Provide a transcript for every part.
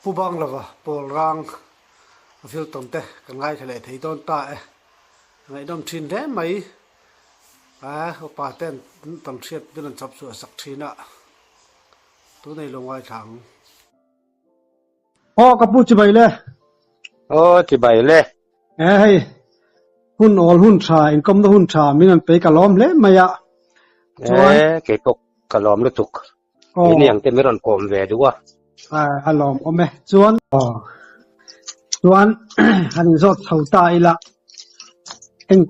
Pu Banglova pawl rang a thil tawn te kan ngaithla leh thei dawn ta e. A ngaihnawm thin hle mai. A upa ten tam hriat vel an chawp chhuah sak thin a, tunei lo ngaithla ang. Aw ka pu chibai le. Aw chibai le. E hei hun awl hun tha inkawmna hun tha min an pei ka lawm hle mai a. Chuan e kei pawh ka lawm lutuk. Aw. Ini ang te min rawn kawm ve duh a. A lawm awm e. Chuan aw chuan han inzawt chho ta ila eng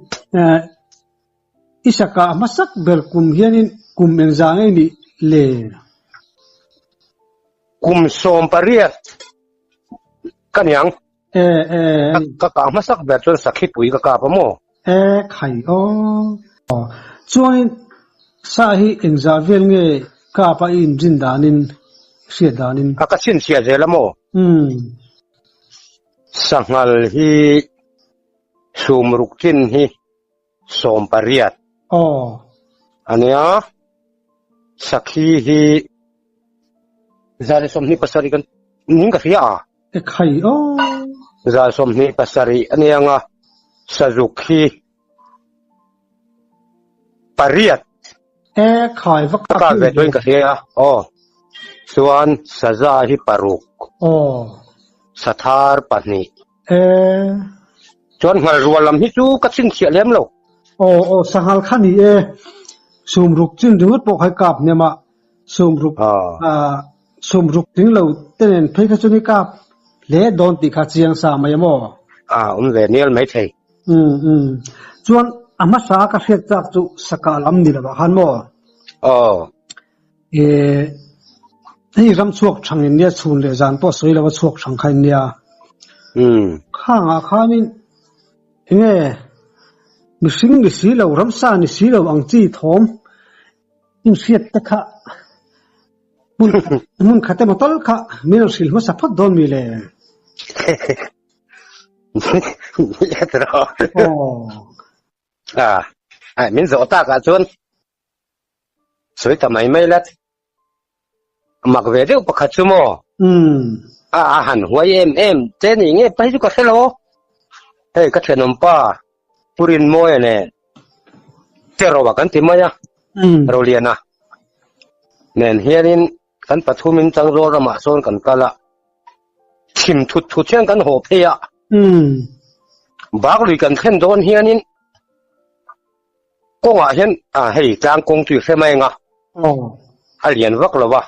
i saka a hmasak ber kum hianin kum engzah ngei nih le? Kum 18 ka niang. E e. Ka kah hmasak ber chuan sakhipui ka kap a maw? E khai aw. Chuanin sa hi engzah vel nge kap a i inrin danin i hriat danin? A ka chhinchhiah zel a maw? Umm. Sanghal hi sumruk chin hi 18. Aw. A nia, sakhi hi 127 kan ning ka hria a. E khai aw. 127 a nia nga, sazuk hi pariat. E khai va ka ve tuin ka hria a. Aw. Chuan saza hi paruk. Aw. Sathar pahnih. E. Chuan nghal rual lam hi chu ka chhinchhiah lem lo. Aw aw sanghal kha ni e. Sumruk chin ringawt pawh kha i kap hnem a, sumruk ah sumruk tling lo te nen phei kha chuan i kap hle dawn tih kha chiang sa mai a maw? A awm ve nial mai thei. Um um. Chuan a hmasa ka hriat chak chu sakah lam ni lovah khan maw? Aw. E hei ram chhuak thang in nia chhun leh zan pawh sawi lova chhuak thang kha in nia. Um. Khangah khanin enge mihring ni si lo ramsa ni si lo ang chi thawm inhriat te kha hmun hmun khat emaw tal kha min rawn hrilh hmasa phawt dawn mi le. Aw. A ai min zawh takah chuan sawi ta mai mai la mak ve deuh pakhat chu maw a a han huai em em che ni nge pai chu ka hre lo hei ka thenawm pa Purin Mawia nen Cherawa kan ti mai a Roliana nen hianin kan pathumin Changzawl ramah sawn kan kal a thim thut thut hian kan haw phei a bak lui kan thlen dawn hianin kawngah hian a hei tlang kawng chu i hre mai ang a a lian vak lo va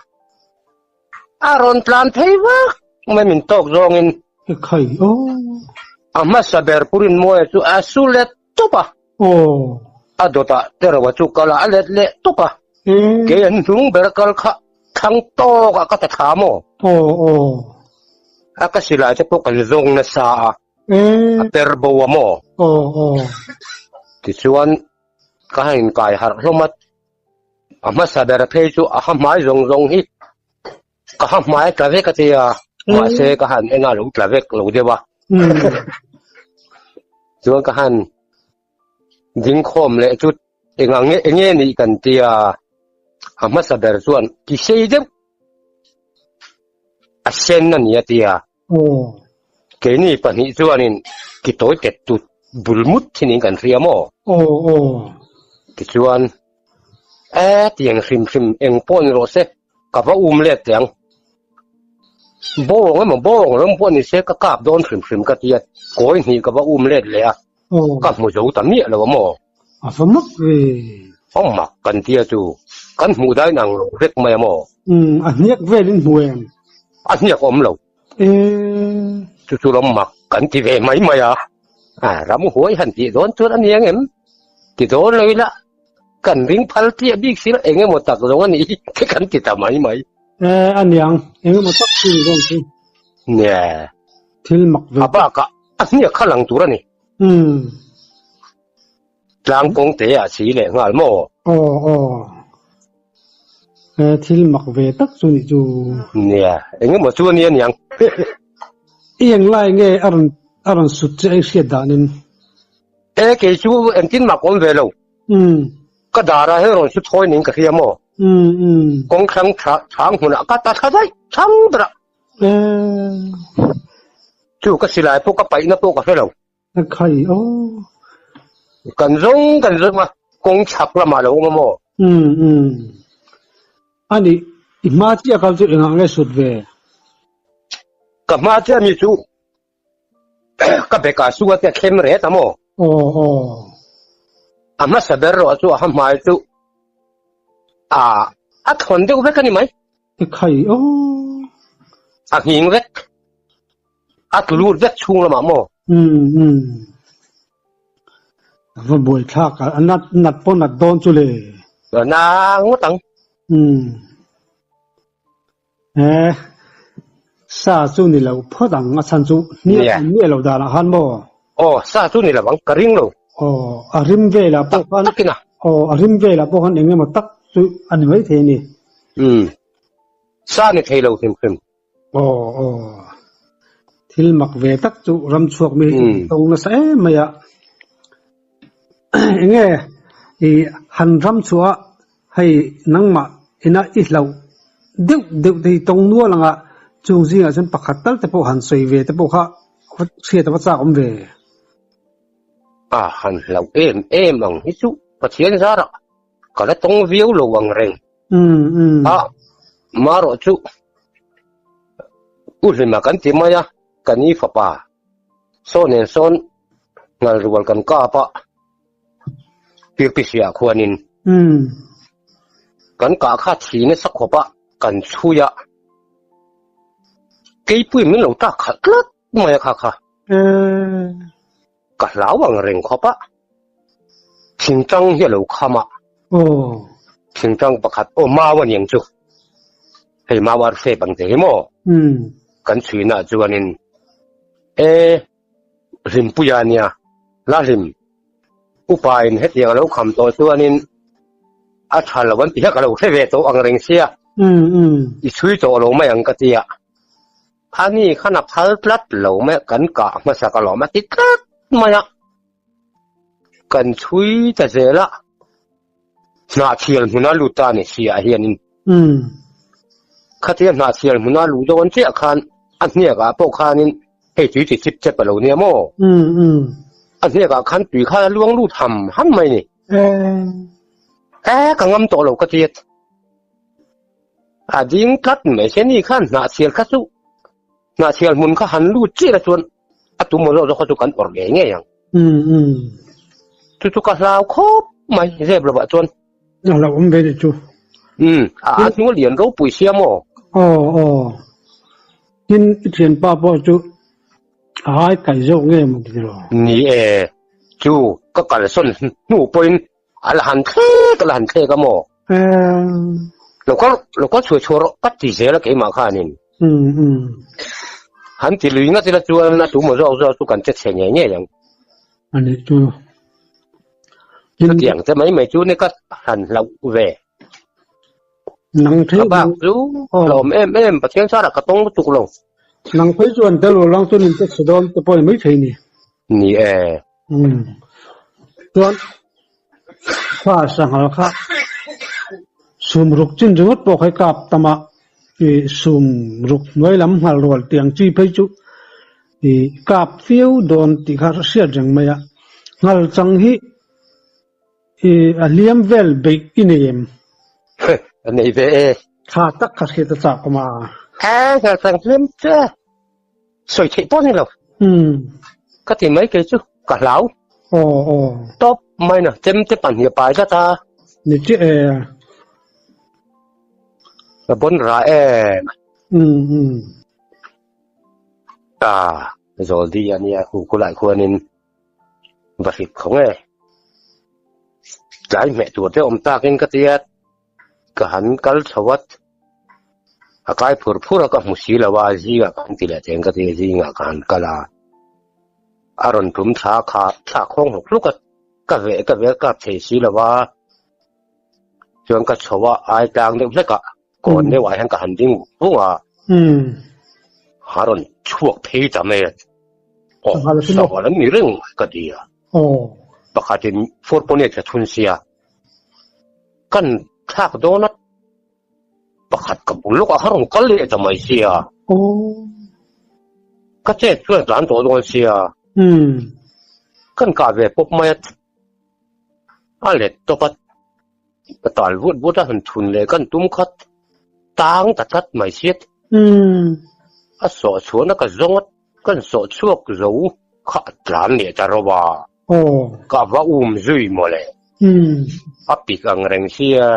a rawn tlan phei vak mai min tawk zawngin a hmasa ber purin mawia chu a su let tawp a a dawtah te ro chu kal a a let leh tawp a kei an hnung ber kal kha thlang tawk ah ka ta thla maw a ka silai te pawh kan zawng nasa a a per bo a maw tichuan ka han inkai harh hlawm a a hmasa ber phei chu a ha hmai zawng zawng hi Ka ha hmai a tla vek a tia, mahse ka han en a lo tla vek lo deuh a. Chuan ka han ding khawm leh chu eng ang nge eng nge nih kan tia, a hmasa ber chuan ki sei deuh a sen a ni a tia. Keini pahnih chuanin ki tawi tet tut bul mut thinin kan hria maw? Tichuan e tiang hrim hrim eng pawh ni rawh se. Ka va um let teh ang. Bawng emaw bawng ram pawh ni se ka kap dawn hrim hrim ka ti a, kawi hnih ka va um let leh a, ka hmu zo ta miah lo a maw? A va mak ve. A mak kan tia chu kan hmuh dain ang lo vek mai a maw? Umm, a hniak velin hmu em? A hniak awm lo. Eee. Chu chu ram mak kan ti ve mai mai a, a ram huai han tih dawn chuan a ni ang em? Ti dawn lo ila. Kan ring phal tliah bik si lo, eng emaw tak zawng a nih hi te kan ti ta mai mai. E, a niang, eng emaw tak chu ni dawn chu. Nia. Thil mak ve. A bakah a hniak kha lang tur a ni. Umm. Tlang kawng te ah si leh nghal maw? Aw, aw. E, thil mak ve tak chu nih chu. Nia, eng emaw chu a ni a niang. I eng lai nge a rawn a rawn sut che a i hriat danin? E kei chu engtin mah ka awm ve lo. Ka darah hian rawn su thawi ning ka hria maw? Kawng thlang chhang hmunah ka ta thla daih chhang berah. Chu ka silai pawh ka paihna pawh ka hre lo. A khai aw. Kan zawng kan zawng a, kawng chhak lamah a lo awm a maw? Umm umm. A nih, i hma chiah kal chu engah nge sut ve? Ka hma chiah mi chu ka bekah su a tia thlem ret a maw? Aw aw. A hmasa ber erawh chu a ha hmai chu a a thawn deuh vek a ni mai. I khai aw. A nghing vek. A tlu lut vek chhung lamah maw? Umm umm. A va buai thlak a, a nat nat pawh nat dawn chu le. Na ngawt ang. Umm. He sa chu ni lo phawt ang a chhan chu hniak an miah lo danah khan maw? Aw, sa chu ni lo ang, ka ring lo. Aw, a rim velah pawh khan. Tak takin a. Aw, a rim velah pawh khan eng emaw tak chu a ni maithei a ni. Umm, sa ni thei lo hrim hrim. Aw, aw. Thil mak ve tak chu ram chhuak mi hi tawng nasa em mai a. Eng nge i han ram chhuah a hei nangmah ina i hlauh deuh deuh te hi tawng nual anga chung zingah chuan pakhat tal te pawh han sawi ve te pawh kha hriat a va chak awm ve. A han hlauh em em ang hi chu Pathian zarah ka la tawng viau lo ang reng. A marawh chu U Hlima kan ti mai a, ka ni fapa saw nen sawn ngal rual kan kap a, Pirpisiah khuanin kan kah kha thi nasa khawp a, kan chhui a, keipui min lo tak khalh tlat mai a kha kha. Ka hlau ang reng khawp a, thingtang hi a lo kham a, thingtang pakhat aw mau a niang chu, hei mau ar fep ang che hi maw? Kan chhuina chuanin e Hlimpuia nia, la hlim upain hetiang a lo kham tawh chuanin a tha lo an ti hian ka lo hre ve tawh ang reng sia, i chhui tawh lo mai ang ka ti a. Ani khan a phal tlat lo mai a, kan kah hmasak alawm a ti tlat mai a. Kan chhui ta zel a, hnahchhial hmuna lut ta a ni si ah hianin. Khatia hnahchhial hmuna luh dawn chiah khan a hniakah pawh khanin hei tui ti chip chep a lo nia maw? A hniakah khan tui khan a luang lut ham ham mai ni. E ka ngam tawh lo ka ti a. A ding tlat mai se ni khan hnahchhial kha chu hnahchhial hmun kha han lut chiah la chuan a tum maw zawk zawk kha chu kan awrh ngei ngei ang. Chu chu ka hlau khawp mai zep lovah chuan. A lo awm ve ni chu. Umm a hnung a lian ropui sia maw? Aw aw. Tin i thianpa pawh chu a hai kaih zawk nge maw ti lo? Ni e, chu ka kalsawn hnu pawhin A la han thlek a la han thlek a maw? Lo kal lo kal chhuah chhuah rawh ka ti zel a keimah khanin. Han ti lui ngat ila chuan a tu maw zawk zawk chu kan che chhe ngei ngei ang. A nih chu. Chutiang te mai mai chu ni ka han hlauh ve. Nang phei Ka bak chu hlawm em em Pathian sarah ka tawng lutuk lo. Nang phei chuan tel lo lang chuan in che chhe dawn te pawh ni mai thei ni. Ni e. Chuan kha sanghal kha sum ruk chin ringawt pawh kha i kap tam a, ih sum ruk hnuai lam nghal rual tiang chi phei chu ih kap viau dawn tih kha hriat reng mai a. Nghal chang hi ih a hliam vel beih i nei em? A nei ve e. Tha tak kha hriat a chak awm a. A nghal chang hliam che. Sawi theih pawh ni lo. Ka ti mai kei chu ka hlau. Aw aw. Tawp mai na chem te pahnih a pai tlat a. Ni chiah e. Ka bawn ra em. Umm. Ta Zawldi a nia hu kulai khuanin va hrip kho nge. Tlai hmeh tur te awm takin ka tia. Ka han kal chho a, a kai phur phur a ka hmu si lo a, zingah ka han ti leh teng ka ti a, zingah ka han kal a, a rawn tum thla kha thla khawng hluk hluk a, ka veh ka veh kap thei si lo a, chuan ka chho a, ai tlang deuh hlek a, kawn deuh ah hian ka han ding vung a, a rawn chhuak phei ta mai a, aw sangha an ni reng ka ti a, pakhatin furpawni a tla thun sia. Kan thlak dawn a, pakhat ka bul lawkah kha rawn kal leh ta mai sia. Ka chet chuan a tlan tawh dawn sia. Kan kah ve pawp mai a, a let tawp a, ka tal vut vut a, han thun leh kan tum khat tang ta tlat mai sia. A sawh chhuahna ka zawng a, kan sawh chhuak zo kha a tlan leh ta rawh a. Ka va um zui mawle. A pik ang reng sia.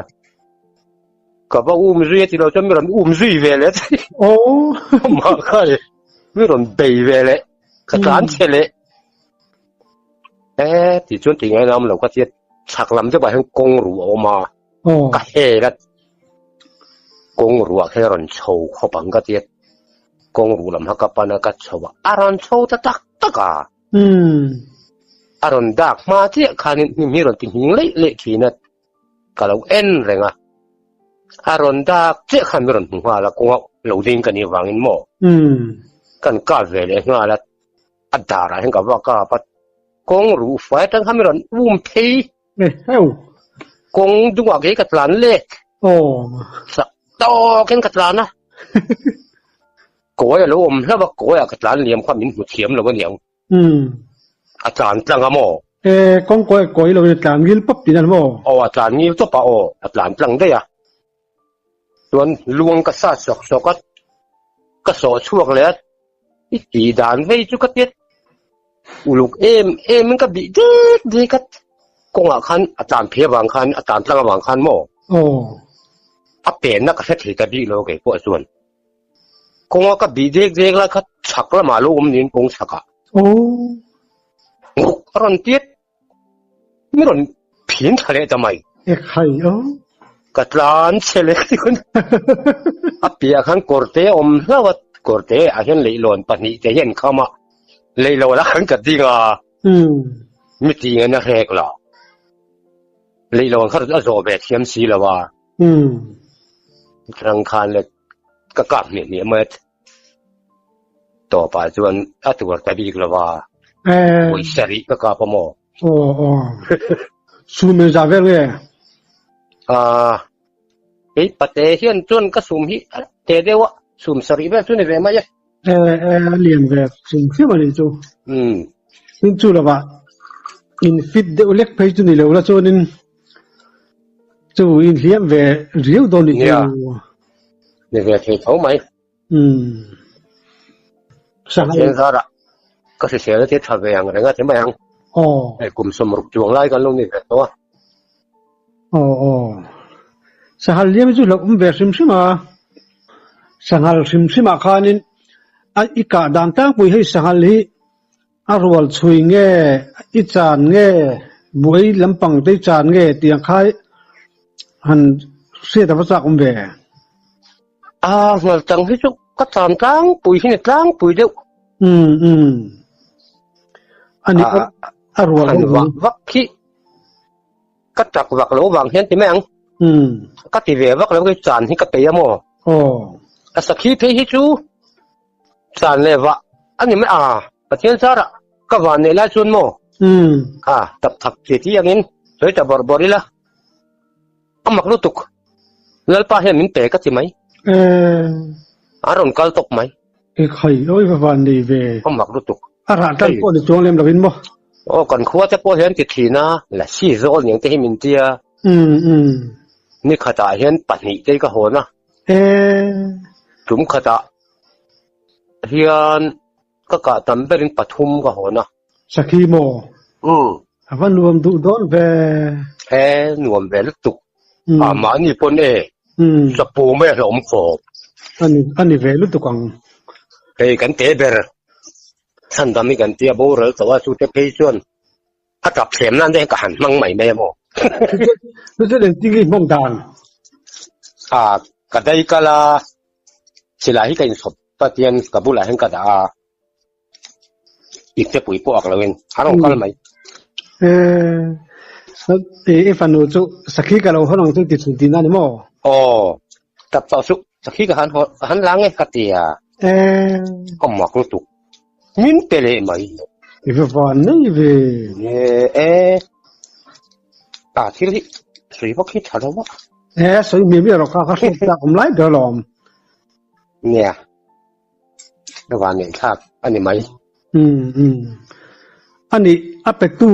Ka va um zui a ti lo chuan mi rawn um zui ve leh amah kha mi rawn bei ve leh ka tlan chhe leh e ti chuan ti ngai nam lo ka tia chhak lam deuh ah hian kawng ruh a awm a ka hel a kawng ruh ah khian a rawn chho khawp ang ka tia kawng ruh lam kha ka pan a ka chho a a rawn chho ta tak tak a a rawn dak hma chiah khanin hnim hi rawn ti nghing leih leih thin a. Ka lo en reng a, a rawn dak chiah khan min rawn hmu nghal a, kawnga lo ding ka nih vangin maw kan kap ve leh nghal a, a darah hian ka va kap a, kawng ruh fai atang khan min rawn um phei, kawng dungah kei ka tlan lek, chak tawkin ka tlan a, kawi a lo awm hlauh a, kawiah ka tlan liam kha min hmu thiam lo aniang. A tlan tlang a maw? E, kawng kawi kawi lo in a tlan ngil pawp tih a ni maw? Aw, a tlan ngil tawp a aw, a tlan tlang daih a. Chuan luang ka sat sawk sawk a, ka sawh chhuak leh a, i tih dan vei chu ka tiat uluk em em in ka bih dek dek a, kawngah khan a tlan phei avang khan, a tlan tlang avang khan maw? Aw. A penna ka hre thei ta bik lo kei pawh chuan. Kawnga ka bih dek dek lai kha chhak lamah lo awm niin kawng chhakah. Nguk a rawn tiat mi rawn phin tha leh ta mai. Ekhai aw. Ka tlan chhe leh tihun a piah khan kawrte a awm hlauh a, kawrte ah hian leihlawn pahnih te hian kham a, leihlawn ah khan ka ding a, mi ti ngen a hrek lo. Leihlawn kha a zawh ve thiam si lo a. Rang khan le ka kap hmiah hmiah mai a, tawpah chuan a tuar ta bik lo a, pawisa rih ka kap a maw? Aw aw, sum eng zah vel nge? Aa, kei pate hian chuan ka sum hi a te deuh a, sum sarih vel chu ni ve mai e. E, e, a lian ve sum hrim a nih chu. Tin chu lovah in fit deuh lek phei chu ni lo la chuanin Chu in hliam ve riau dawn nih chu. Ni ve thei tho mai. Pathian zarah ka hrisel te tha ve ang reng a ti mai ang. Hei kum sawmruk chuang lai kan lo ni ve tawh a. Aw aw. Sanghal hliam hi chu hlauh awm ve hrim hrim a. Sanghal hrim hrim ah khanin a i kah dan tlangpui hei sanghal hi A rual chhui nge, i chan nge, buai lampang te i chan nge tih ang kha han hriat a va chak awm ve. A ngal chang hi chu ka chan tlangpui hi ni tlangpui deuh. Umm umm. A ni a rual han vah vak khi ka chak vak lo vang hian ti mai ang. Umm. Ka ti ve vak lo khi chan hi ka peih a maw. Aw. A sakhi phei hi chu Chan leh vah a ni mai a, Pathian zarah ka van neih lai chuan maw? A, tap thak ti ti angin sawi ta bawrh bawrh ila, a mak lutuk, Lalpa hian min pe ka ti mai. A rawn kal tawp mai. E khai, awi va van nei ve. A mak lutuk. A rah tan pawh ni chuang lem lovin maw? Aw, kan khua te pawh hian ti thin a, Lasi zawl niang te hi min tia. Ni khatah hian pahnih te hi ka hawn a. Tum khatah hian ka kah tam berin pathum ka hawn a. Sakhi maw? Umm. A va nuam duh dawn ve. E, nuam ve lutuk. A mahni pawn e, chapo mai a hlauhawm khawp. A ni ve lutuk ang. Hei kan te ber, chhandam hi kan tia boral tawh a, chute phei chuan A tap thlem nan te hian ka han hmang mai mai a maw? Chu chu engtin nge i hman dan? A, ka dai kal a, silai hi ka insawp ta tian ka bulah hian ka dah a, ipte pui pawh ak loin a rawn kal mai. E, i fanu chu sakhi ka lo hawn ang chu ti chhun tihna a ni maw? Aw, tap tawh suh, sakhi ka han hawn, ka han lang e ka ti a. E. Ka mak lutuk. Min pe leh mai. I va van nei ve. E e. A thil hi sawi vak hi tha lo a. E sawi miah miah rawh kha ka hriat chak awm lai ber alawm. Nia. Van neih thlak a ni mai. Umm umm. A nih, a petu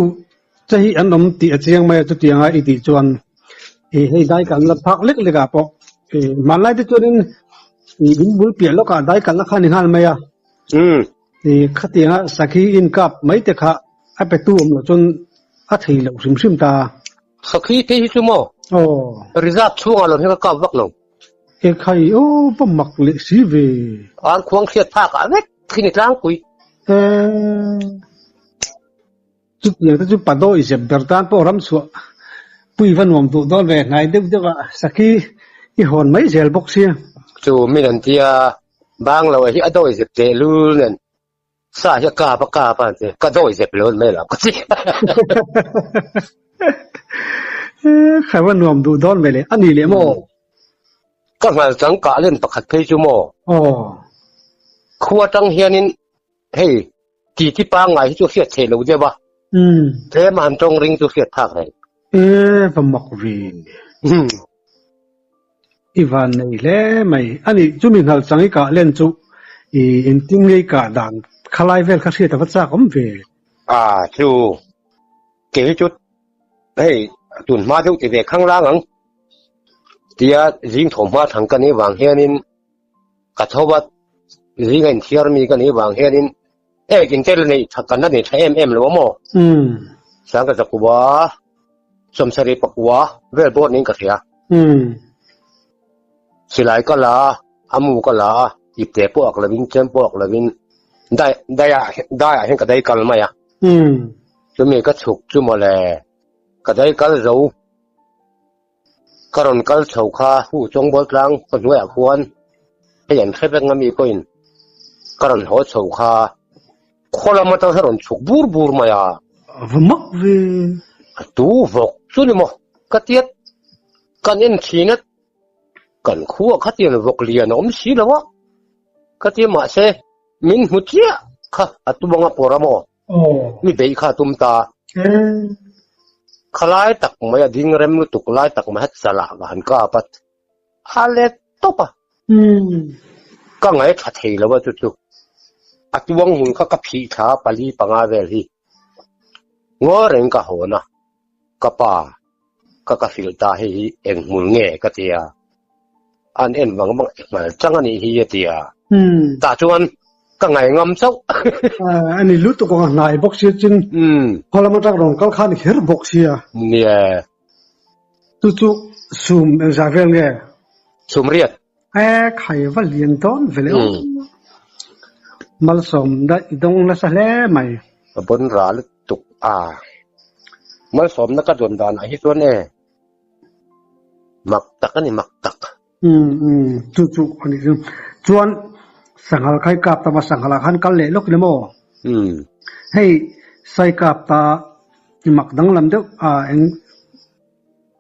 che hi an awm tih a chiang mai a chutianga i tih chuan i hei dai kalna phak lek lek ah pawh i hmanlai te chuanin i in bul piah lawkah dai kalna kha a ni nghal mai a. Umm. I khatianga sakhi inkap mai te kha a petu awm loh chuan a thei loh hrim hrim ta. Sakhi te hi chu maw? Aw. Reserve chhungah lo hian ka kap vak lo. E khai aw va mak leh si ve. Ar khuang hriat phak ah vek khi ni tlangpui. E chutiang te chu padawi zep ber tan pawh ram chhuah pui va nuam duh dawn ve hnai deuh deuh a sakhi i hawn mai zel bawk sia. Chu min an tia bang lo hi a dawi zep teh lul nen Sa hi a kap a kap a ti ka dawi zep lo mai lo ka ti. Khai va nuam duh dawn ve le a ni leh maw? Ka nghal chang kah len pakhat phei chu maw? Aw. Khua tang hianin hei titi pangngai hi chu hriat theih lo deuh a. Tlem a han tawng ring chu hriat phak reng. E va mak ve. I van nei hle mai. A nih chumi nghal chang i kah len chu i engtin nge i kah dan khalai vel kha hriat a va chak awm ve. A chu kei hi chu hei tun hma deuh ti ve khang lang ang tia zing thawm hma thang ka nih vang hianin ka tho a zing a inthiar mi ka nih vang hianin ek in tel nei tha kan la nei tha em em lo a maw? Sangka zakua sawmsarih pakua vel bawt niin ka hria. Silai ka la a, a mu ka la a, ipte pawh ak lovin chem pawh ak lovin dai daiah daiah hian ka dai kal mai a. Chumi ka chhuk chu mawle ka dai kal zo ka rawn kal chho kha hu chawngbawl tlang khaw hnuaiah khuan hei an hre vek nga mi pawhin ka rawn haw chho kha khaw lam atang hian rawn chhuk bur bur mai a. Va mak ve. A tu vawk chu ni maw ka tiat kan en thin a kan khua khatiang vawk lian a awm si lo a ka ti mahse min hmu chiah kha a tum anga pawr a maw. Mi beih kha a tum ta. Khalai tak mai a ding rem lutuk lai tak mai hat chalah ka han kap a, a let tawp a. Ka ngaithla thei lo a chu chu. A tuang hmun kha ka phih thla a pali panga vel hi. Ngawi reng ka hawn a, ka pa ka ka hrilh ta hei hi eng hmun nge ka ti a, an en vang vang nghal chang a nih hi a ti a, tah chuan ka ngai ngam chauh. A ni lutuk ang a hnai bawk sia chin khaw lam atang rawn kal khan kher bawk sia. Nia. Chu chu sum engzah vel nge? Sum riat. E khai va lian dawn ve leh aw. Malsawm daih i dawng nasa hle mai. Ka bawn ra lutuk a. Malsawmna ka dawn danah hi chuan e mak tak a ni mak tak. Umm umm chu chu a nih chu. Chuan sanghal khai kap ta maw sanghal ah khan kal leh lawk ni maw? Umm. Hei sai kap ta i mak danglam deuh a eng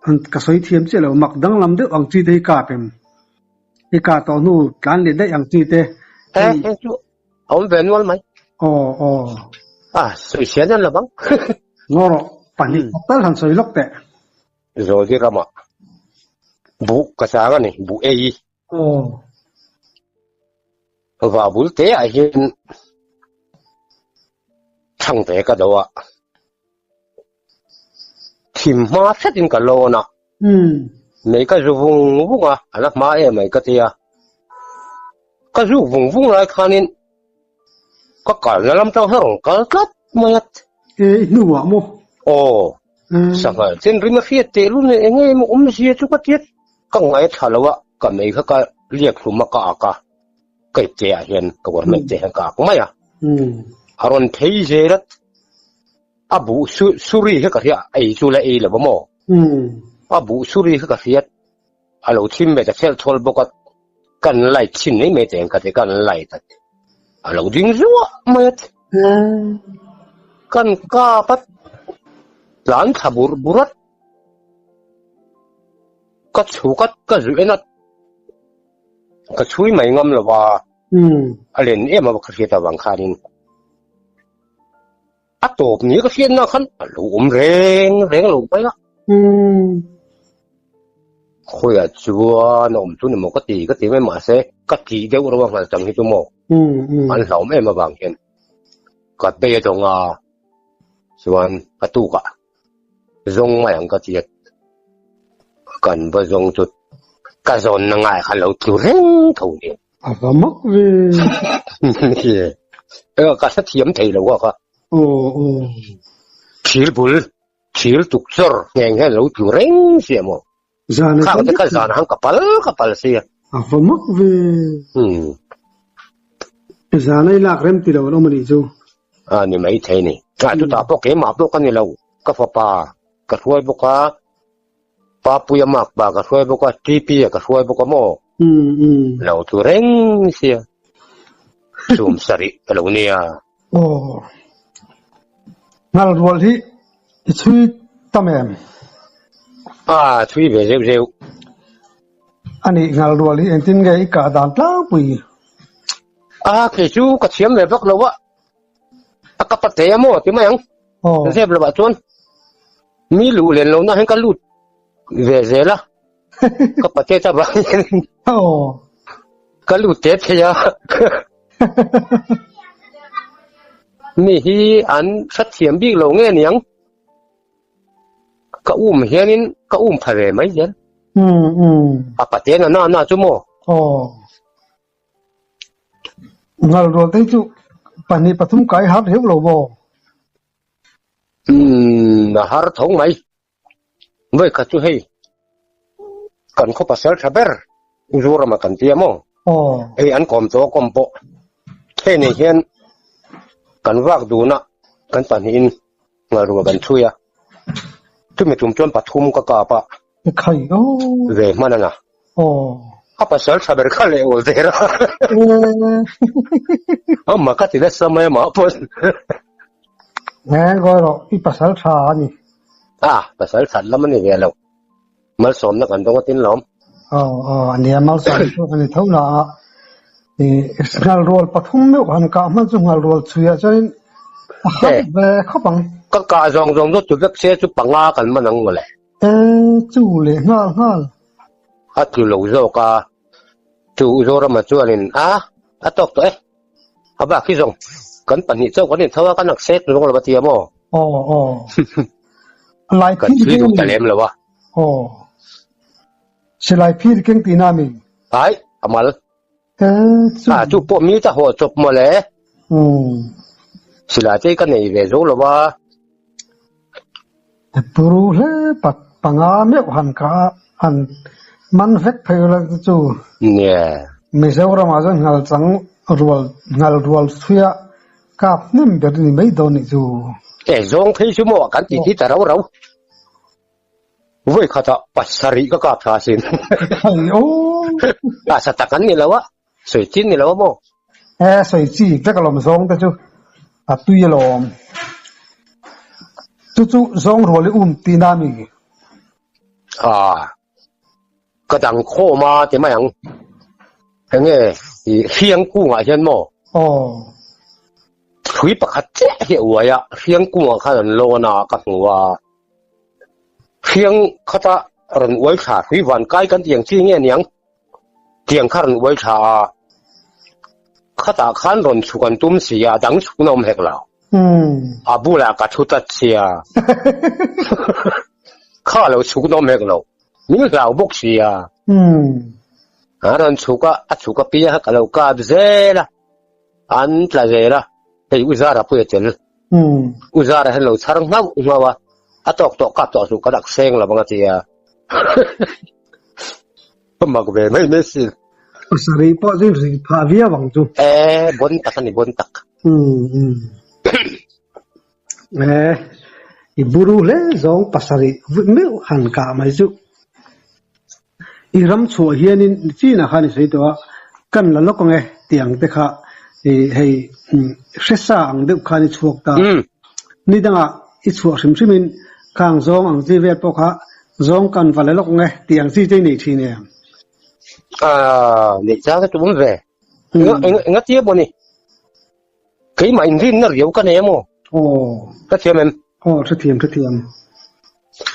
Ka sawi thiam chiah lo, mak danglam deuh ang chi te hi kap em? I kah tawh hnu tlan leh daih ang chi te. He he chu a awm ve nual mai. Aw aw. A sawi sian an lo bang. Ngaw rawh, pahnih khat tal han sawi lawk teh. Zawldi ramah buh ka chang a ni, buh ei. Aw. Va bul te ah hian thlang ve ka do a. Thim hma hretin ka lawn a. Mei ka zu vung vung a, a la hma em mai ka ti a. Ka zuk vung vung lai khanin ka kalna lam tang hi a rawn kal tlat mai a. E, i hnuah maw? Aw, sangha chen rim a hriat teh lul nen eng nge maw awmzia chu ka ti a. Ka ngaithla lo a, ka mei kha ka liak hlum a ka ak a, ka ipte ah hian ka war mai te hian ka ak mai a. A rawn phei zel a. A buh suri kha ka hria, ei chu la ei lo va maw? A buh suri kha ka hriat, a lo thim ve ta chhelh chhawl bawk a, kan light chhin mai mai teng ka ti, kan light a ti, a lo ding zuah mai a ti, kan kap a, tlan thla bur bur a, ka chhuk a, ka zuh en a, ka chhui mai ngam lo va, a len em a ka hriat avang khanin. A tawp ni ka hriatna khan a lo awm reng reng lo mai a. Khawiah chuan a awm chu ni maw ka ti ka ti mai mahse ka tih deuh reuh a nghal chang hi chu maw. An hlauhawm em avang hian ka bei a dawng a, chuan a tukah zawng mai ang ka ti a, kan va zawng chu ka zawnna ngai kha lo tlu reng tho nen. A va mak ve. Ka hrethiam thei lo a kha. Aw aw. Thir bul, thir tuk chawr ngheng hian lo tlu reng sia maw. Zan Khang te kha zan hang ka pal ka pal sia. A va mak ve. Zan a i lak rem ti lo an awm a nih chu. A ni mai thei ni. A chutah pawh keimah pawh ka ni lo. Ka fapa ka hruai bawk a, Papuia makpa ka hruai bawk a, TP-a ka hruai bawk a maw? Lo tlu reng sia. Chhum sarih ka lo nia. Aw. Ngal rual hi i chhui tam em? A, chhui ve zeuh zeuh. A nih, ngal rual hi engtin nge i kah dan tlangpui? A, kei chu ka thiam ve vak lo a. A ka pate a maw ti mai ang. Aw. Zep lovah chuan mi luh len lohna hian ka lut ve zel a. Ka pate ta vang hian Aw. ka lut tep thei a. Mi hi an hrethiam bik lo nge niang. Ka um hianin ka um pha ve mai zel. A pate na na na chu maw? Aw. Ngal rual te chu pahnih pathum kai har heuh lo maw? Umm a har tho mai. Vawi khat chu hei kan khaw pasal tha ber Zorama kan tia maw? Aw. Hei an kawm tawh a kawm pawh hei nei hian kan vak dun a kan pahnihin ngal rual kan chhui a. Chumi tum chuan pathum ka kap a. Khai aw. Ve hman a na. Aw. A pasal tha ber kha leh awl der a. Amah ka ti nasa mai amah pawh. Nge ngawi rawh i pasal tha a ni. A pasal that lam a ni ve lo. Malsawmna kan dawng a tin lawm. Aw aw a nia malsawm chu a ni tho na a. I ngal rual pathum meuh han kah hman chu ngal rual chhuiah chuanin a har ve khawp ang. Ka kah zawng zawng chu tu vek se chu panga kan man ang mawle. E chu leh nghal nghal. A tlu lo zawk a, chu Zorama chuanin a a tawk tawh e, a bak hi zawng kan pahnih chauh kan intho a, kan ak sek zawng lo a ti a maw? Aw aw. Lai Kan phir thui keng duh ta mi. lem lo a. Aw. Silai phir keng tihna mi. Ai, a mal. E chu. A chu pawh mi ta haw chawp mawle. Umm. Silai te ka nei ve zo lo a. Puru hle pak panga meuh han kah a, han man vek phei ula chu chu. Nia. Mizoramah chuan nghal chang rual nghal rual chhuia kap hnem ber ni mai dawn nih chu. E zawng phei chu maw kan titi ta rau rau. Vawi khatah pasarih ka kap tha asin. Hei aw. A sa tak an ni lo a, sawi chin ni lo a maw? E sawi chi vek alawm zawng te chu a tui alawm. Chu chu zawng rual i um tihna a mi? A ka dang khawm a ti mai ang. Enge i hriang kungah hian maw? Aw. Thui pakhat chiah hi a uai a, hriang kungah khan an lawn a ka hmu a. Hriang khata rawn uai thla hrui van kai kan tiang chi nge niang? Tiang kha rawn uai thla a, khatah khan rawn chhuk an tum si a, dang chhukna awm hek lo. A bulah ka thu tlat si a, kha lo chhukna awm hek lo, min hlau bawk si a. A rawn chhuk a, a chhuk apiang kha ka lo kap zel a. An tla zel a, hei U Zara pawh i a tel. U Zara hian lo chhar nghauh nghauh a, a tawk tawh kap tawh suh ka dak seng lo ang a ti a. Ka mak ve mai mai sin. Pasarih pawh chu ri phah viau ang chu. E, bon tak a ni, bon tak. E, i buru hle zawng pasarih meuh han kah mai chu. I ram chhuah hianin chinah khan i sawi tawh a, kan la lawk ang e tih ang te kha i hei hresa ang deuh khan i chhuak ta. Ni dangah i chhuah hrim hrimin khang zawng ang chi vel pawh kha zawng kan va la lawk ang e tih ang chi te i nei thin em? Aaa, neih chang te tum ve. Enga tia maw ni? Keimah inrinna riau ka nei a maw? Aw. Ka thiam em? Aw, hrethiam, hrethiam.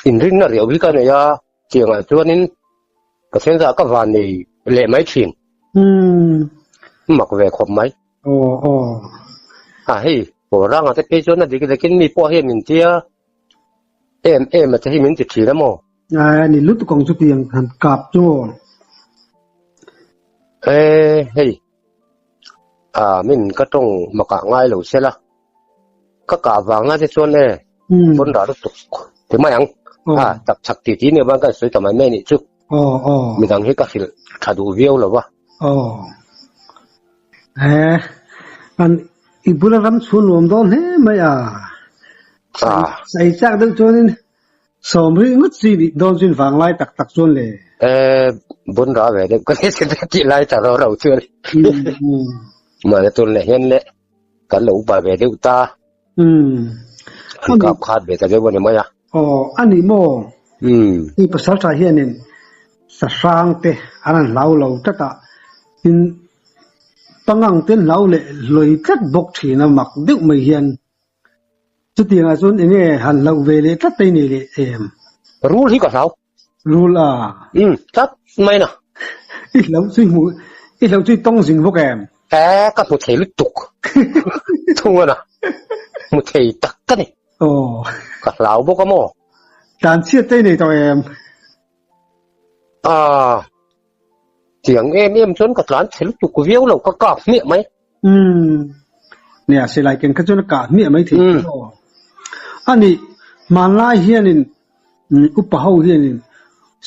Inrinna riau hi ka nei a. Tiangah chuanin Pathian zah ka van nei leh mai thin. Mak ve khawp mai. Aw aw. A hei Kawlranga te phei chuan a dik dekin mi pawh hian min tia em em a te hi min ti thin a maw? A ni lutuk ang chutiang han kap chu aw. E hei a min ka tawng makah ngai lo sela ka kah vang na te chuan e pawn rah lutuk ti mai ang a tak chak ti ti nia ban kan sawi ta mai mai nih chu midang hi ka hrilh tha duh viau lo va. Aw e an i bula ram chhun nuam dawn hle mai a sai chak deuh chuanin Sawm rih ngawt chi nih dawn chin vang lai tak tak chuan le. E, bun ra ve deuh ka ni sin tih lai ta ro ro chuan. Mahni tun leh hian le kan lo upa ve deuh ta. An kap khat ve ta deuh a ni mai a. Aw, a ni maw? I pasal tha hianin sahrang te an han hlau lo tlat a, tin pangang te an hlau leh hlawi tlat bawk thin a mak deuh mai hian. Chutiangah chuan eng nge han hlauh ve leh tlat te nei leh em? Rul hi ka hlau. Rul a? Umm, tlat mai na. I hlauh chu i hmuh, i hlauh chu i tawng zing bawk em? E, ka hmu thei lutuk. Thung a na. Hmu thei tak ka ni. Aw. Ka hlau bawk a maw? Tlan chhiat te i nei tawh em? Ah, tiang em em chuan ka tlan chhe lutuk viau lo, ka kap hmiah mai. Umm, nia silai ken kha chuan a kah hmiah mai thei tih aw. A nih, hmanlai hianin upa ho hianin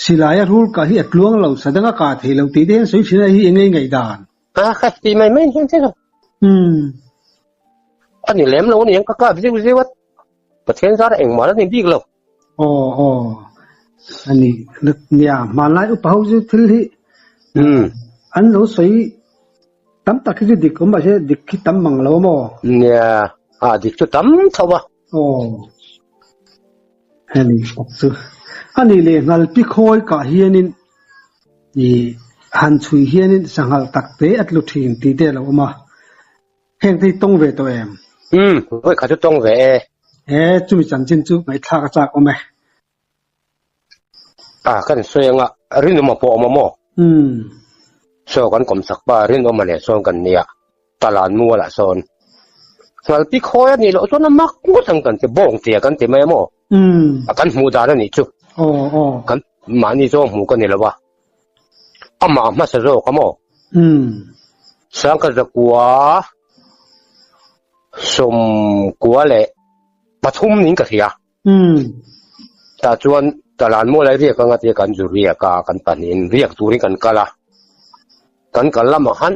silaia rul kah hi a tluang lo, sadang a kah thei lo tih te hian sawi thin a hi eng nge i ngaihdan? A, ka ti mai mai hian che lo. Umm. A ni lem lo a niang, ka kap zeuh zeuh a, Pathian zara engmah la ni bik lo. Aw aw a ni nia hmanlai upa ho chu thil hi an lo sawi tam tak hi chu dik awm mahse dik hi tam mang lo a maw? Nia a dik chu tam tho a. Aw hemi tak chu a ni leh nghal pi khawi kah hianin ih han chhui hianin sanghal tak te a tlu thin tih te a lo awm a. Heng te hi tawng ve tawh em? Umm, vawi khat chu tawng ve e. E, chumi chanchin chu ngaihthlak a chak awm e. A, kan sawi anga rinawma pawh awm a maw? Umm. Saw kan kawm chak pa rinawma leh sawn kan nia, talan mual ah sawn. Ngalpi khawi a nih loh chuan a mak ngawt ang kan ti, bawng tia kan ti mai a maw? Umm. A kan hmuh dan a nih chu. Aw, aw. Kan mahni zawng hmuh ka ni lo a. Amah hmasa zawk a maw? Umm. Sangkhat zakua sawmkua leh pathum niin ka hria. Umm. Tah chuan Talan maw lai riak anga tia kan zu riak a, kan pahnihin riak turin kan kal a. Kan kal lamah khan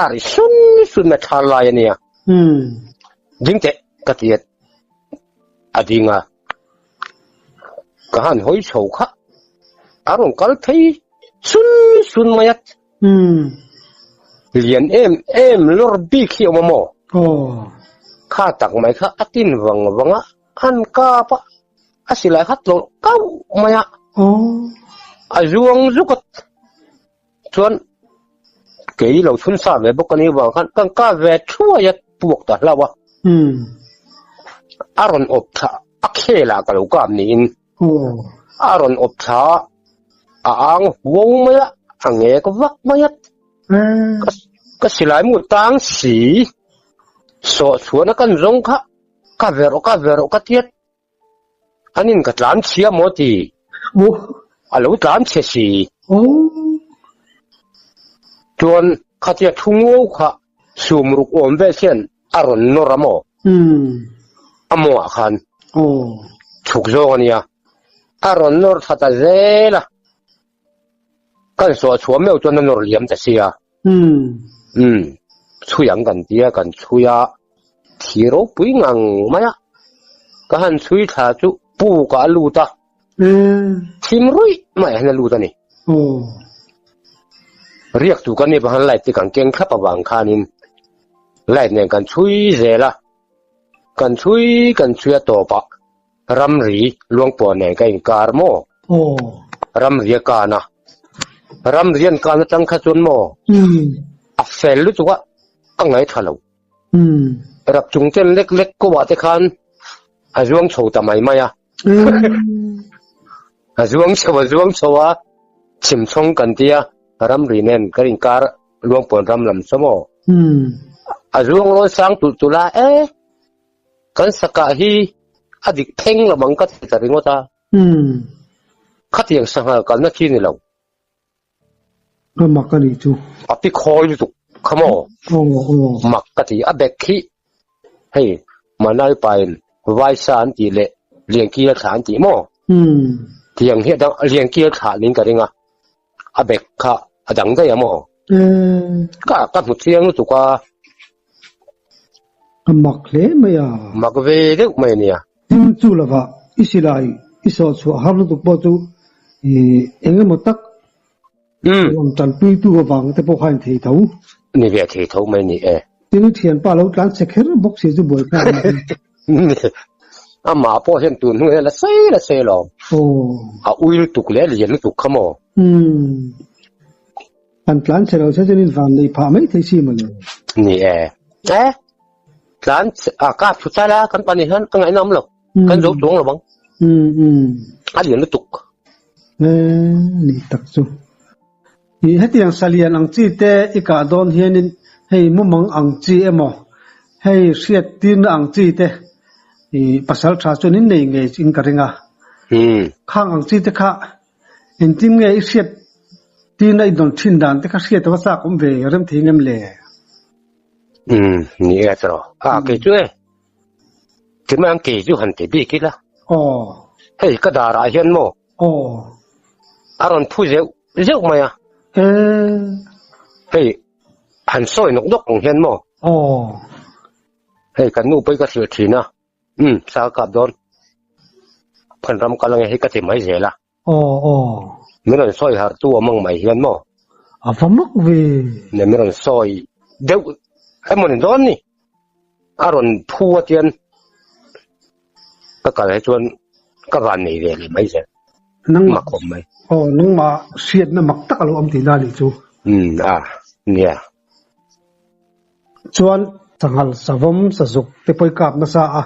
a ri sun sun mai thar lai a nia. Umm. Ding teh ka ti a, a ding a. Ka han hawi chho kha a rawn kal phei sun sun mai a. Lian em em lawr bik hi a awm a maw? Kha tak mai kha a tin vang vang a, an kap a, a silai kha tlawlh kauh mai a. A zuang zuk a, chuan kei lo chhun sa ve bawk a nih vang khan kan kap ve thuai a puak ta hlauh a. A rawn awp thla a khel ah ka lo kap niin a rawn awp thla a ang huau mai a, a ngek vak mai a. Ka silai mu tang si sawh chhuan a kan zawng kha ka ve rawh ka ve rawh ka tiat An in ka tlan chhia maw ti? A lo tlan chhe si. Chuan khatia thu ngo kha sum ruk awm vel hian a rawn nawr a maw? A mawngah khan chhuk zawng a nia. A rawn nawr thla ta zel a. Kan sawh chhuah meuh chuan a nawr liam ta sia. Umm, chhui ang kan tia kan chhui a, thi ropui ngang mai a, ka han chhui thla chu puk ah a lut a, thim ruih mai ah hian a lut a ni. Riak tur kan nih vang light te kan keng thlap avang khanin light nen kan chhui zel a, kan chhui kan chhui a tawpah Ramri Luangpuan nen ka inkar maw? Ramri a kan a. Ramri an kan atang kha chuan maw? A fel lutuk a, ka ngaithla lo. Rap chung ten lek lek ko ah te khan a zuang chho ta mai mai a. A zuang chho a zuang chho a, chhimchhawng kan tia ramri nen kan inkar Luangpuan ram lam saw maw? A zuang rawn sang tulh tulh a, E, kan sakah hi a dik pheng lo ang ka ti ta ringawt a. Khatiang sanghal kalna khi ni lo. A mak a nih chu. A pi khawi lutuk kha maw? Mak ka ti. A bag khi hei Manai pain Vaisa an tih leh Liankil thlah an tih maw? Tiang hi a dang Liankil thlah niin ka ring a. A bag kha a dang daih a maw? Ka ka hmu chiang lutuk a. A mak hle mai a. Mak ve deuh mai a nia. Tin chu lovah i silai i sawh chhuah har lutuk pawh chu eng emaw tak rawn tanpuitu avang te pawh kha a inthei tho. Ni ve thei tho mai ni e. Tin i thianpa lo tlan che kher bawk si chu buai kha a ni. Amah pawh hian tun hnu hian la sei la sei lo. A ui lutuk leh a lian lutuk kha maw? An tlan che lo che chuan in van neih phah mai thei si maw le? Ni e. E. Tlan a kap thu chal a kan pahnih hian ka ngaihna awm lo. Kan zo chuang lo bang. A lian lutuk. E ni tak chu. I hetiang salian ang chi te i kah dawn hianin hei mumang ang chi emaw hei hriat tirna ang chi te i pasal tha chuan in nei ngei in ka ring a. Khang ang chi te kha Engtin nge i hriat tirna i dawn thin dan te kha hriat ava chak awm ve rem thei ngem le? Umm, ni e tawh. A, kei chu e. Tima ang kei chu han ti bik ila. Aw. Hei ka darah hian maw? Aw. A rawn phu zeuh zeuh mai a. E. Hei, han sawi nawk nawk ang hian maw? Aw. Hei kan nu pawh hi ka hrilh thin a. Umm, sa ka kap dawn. Phan ram kal ange hei ka ti mai zel a. Aw, aw. Min rawn sawi harh tu awm ang mai hian maw? A va mak ve. Ne min rawn sawi deuh emaw ni dawn ni. A rawn phu a tian ka kal hi chuan ka van nei ve leh mai zel. Nangmah Mak awm mai. Aw, nangmah hriatna mak tak a lo awm tih na nih chu. Umm, a, nia. Chuan sanghal savawm sazuk te pawh i kap nasa a,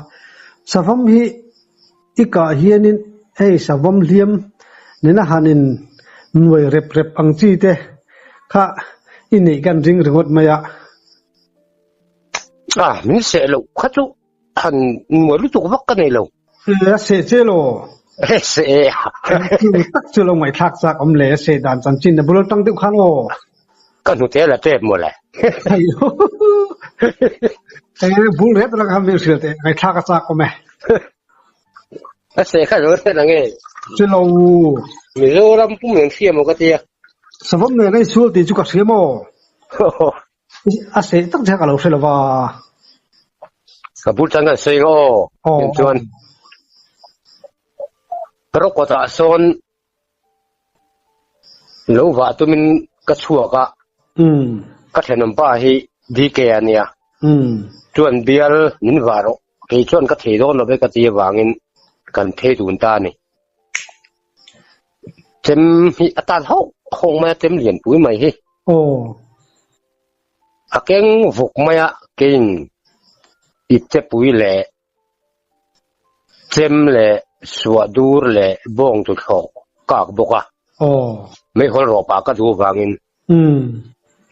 savawm hi i kah hianin hei savawm hliam nena hanin nuai rep rep ang chi te kha i neih kan ring ringawt mai a. A, min seh loh kha chu Han nuai lutuk vak ka nei lo. E, a seh che law. E, seh e. Chu tak chu lo ngaihthlak chak awm le, a seh dan chanchin a bul atang deuh khan aw. Ka hnute la tep maw le. E, bul ret atang khan min hrilh teh, ngaihthlak a chak awm e. A seh kha lo hre nang e. Chu lo. Mizoram pum an hria maw ka tia. Savawm nen a insual tih chu ka hria maw? A seh tak che ka lo hre lo va. Ka bul tan kan sawi ang aw. Tin chuan Rawkawt ah sawn lo vah tumin ka chhuak a. Ka thenawm pa hi DK a nia. Chuan bial min vah rawh. Kei chuan ka thei dawn lo ve ka ti avangin kan phei dun ta a ni. Chem hi a tan hauh hauh mai a, chem lianpui mai hi. Aw. A keng vuk mai a, keiin iptepui leh chem leh suah dur leh bawng tuthlawh kak bawk a. Aw. Meihawl rawh pah ka duh avangin.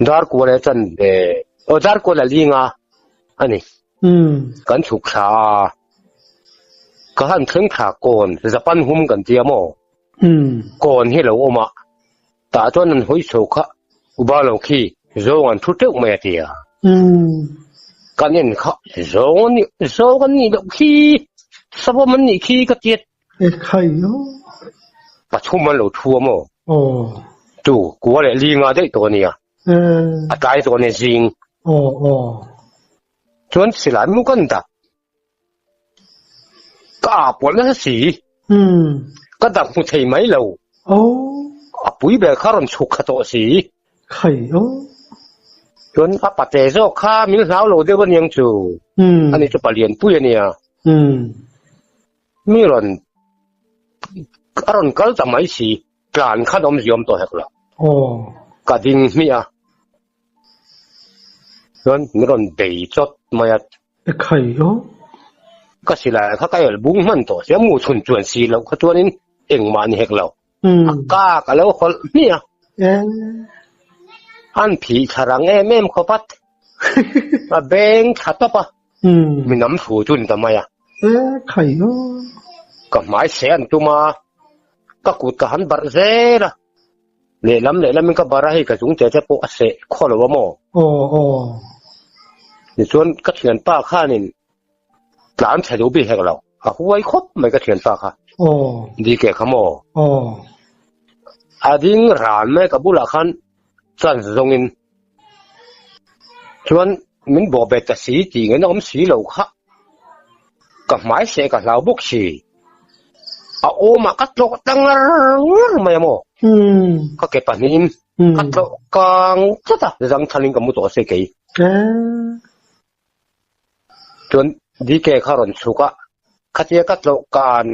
Darkual e chan ve, aw darkual a ling a a ni. Kan chhuk thla a, ka han thleng thla kawn Japan hum kan tia maw? Kawn hi a lo awm a, tah chuan an hawi chho kha uba lo khi zawng an thu teuh mai a ti a. Kan en kha zawng an nih, zawng an nih loh khi, savawm an nih khi ka tiat. E khai o. Pathum an lo thu a maw? Aw. Tu kua leh linga daih tawh a nia. A tlai tawh a nia zing. Aw aw. Chuan silai mu kan dak. Ka ah pawlh nasa si. Ka dak hmu thei mai lo. Aw. A pui ber kha rawn chhuk kha tawh si. Khai o. Chuan a pate zawk kha min hlau lo deuh aniang chu. Ani chu palian pui a nia. Mi rawn a rawn kal ta mai si. Tlan khan awmzia awm tawh hek lo. Ka ding hmiah a. Chuan min rawn bei chawt mai a. E khai o. Ka silai kha ka el bung hman tawh sia mu chhun chuan si loh kha chuanin engmah ni hek lo. A kak a lo hawlh hmiah a. An phih thla rang em em khawp a. A beng thla tawp a, mi nam thu chu ni ta mai a. E khai aw. Ka hmai seh an tum a, ka kut ka han barh zel a, lehlam lehlamin ka barh a, hei ka chung te te pawh a seh khaw lo a maw? Aw aw. Tichuan ka thianpa khanin tlan chhe duh bik hek lo, a huai khawp mai ka thianpa kha. Aw. DK kha maw? Aw. A ding ran mai ka bulah khan chance zawngin chuan min bawh bet ta si tih ngaihna awm si lo kha ka hmai seh ka hlau bawk si a awmah ka tlawh ta ngar ngar mai a maw ka ke pahnihin ka tlawh kang tlat a zangthalin ka mu tawh se kei chuan DK kha rawn chhuk a khatia ka tlawh kan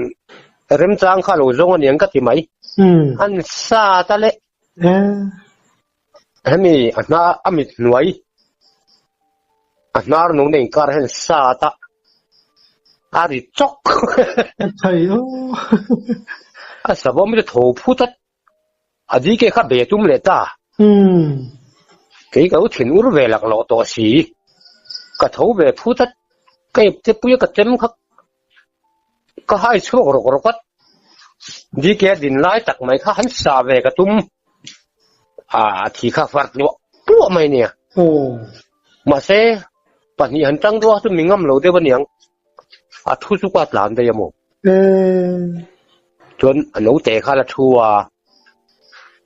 remchang kha lo zawng aniang ka ti mai an sa ta le. Hemi a hna a mit hnuai a hnar nung na inkar hian sat a a ri chawk a savawm hi chu tho phut a a DK kha be tum leh ta kei ka lo thin ur ve laklawh tawh si ka tho ve phut a ka ipte pui a ka chem kha Ka hai chhuak rawk rawk a, DK a din lai tak mai kha han sa ve ka tum a, a thi kha far tluah tluah mai nia. Mahse, pahnih han tang duah chu mi ngam lo deuh aniang, a thu chu ka tlan daih a maw? Chuan a naute kha la thu a,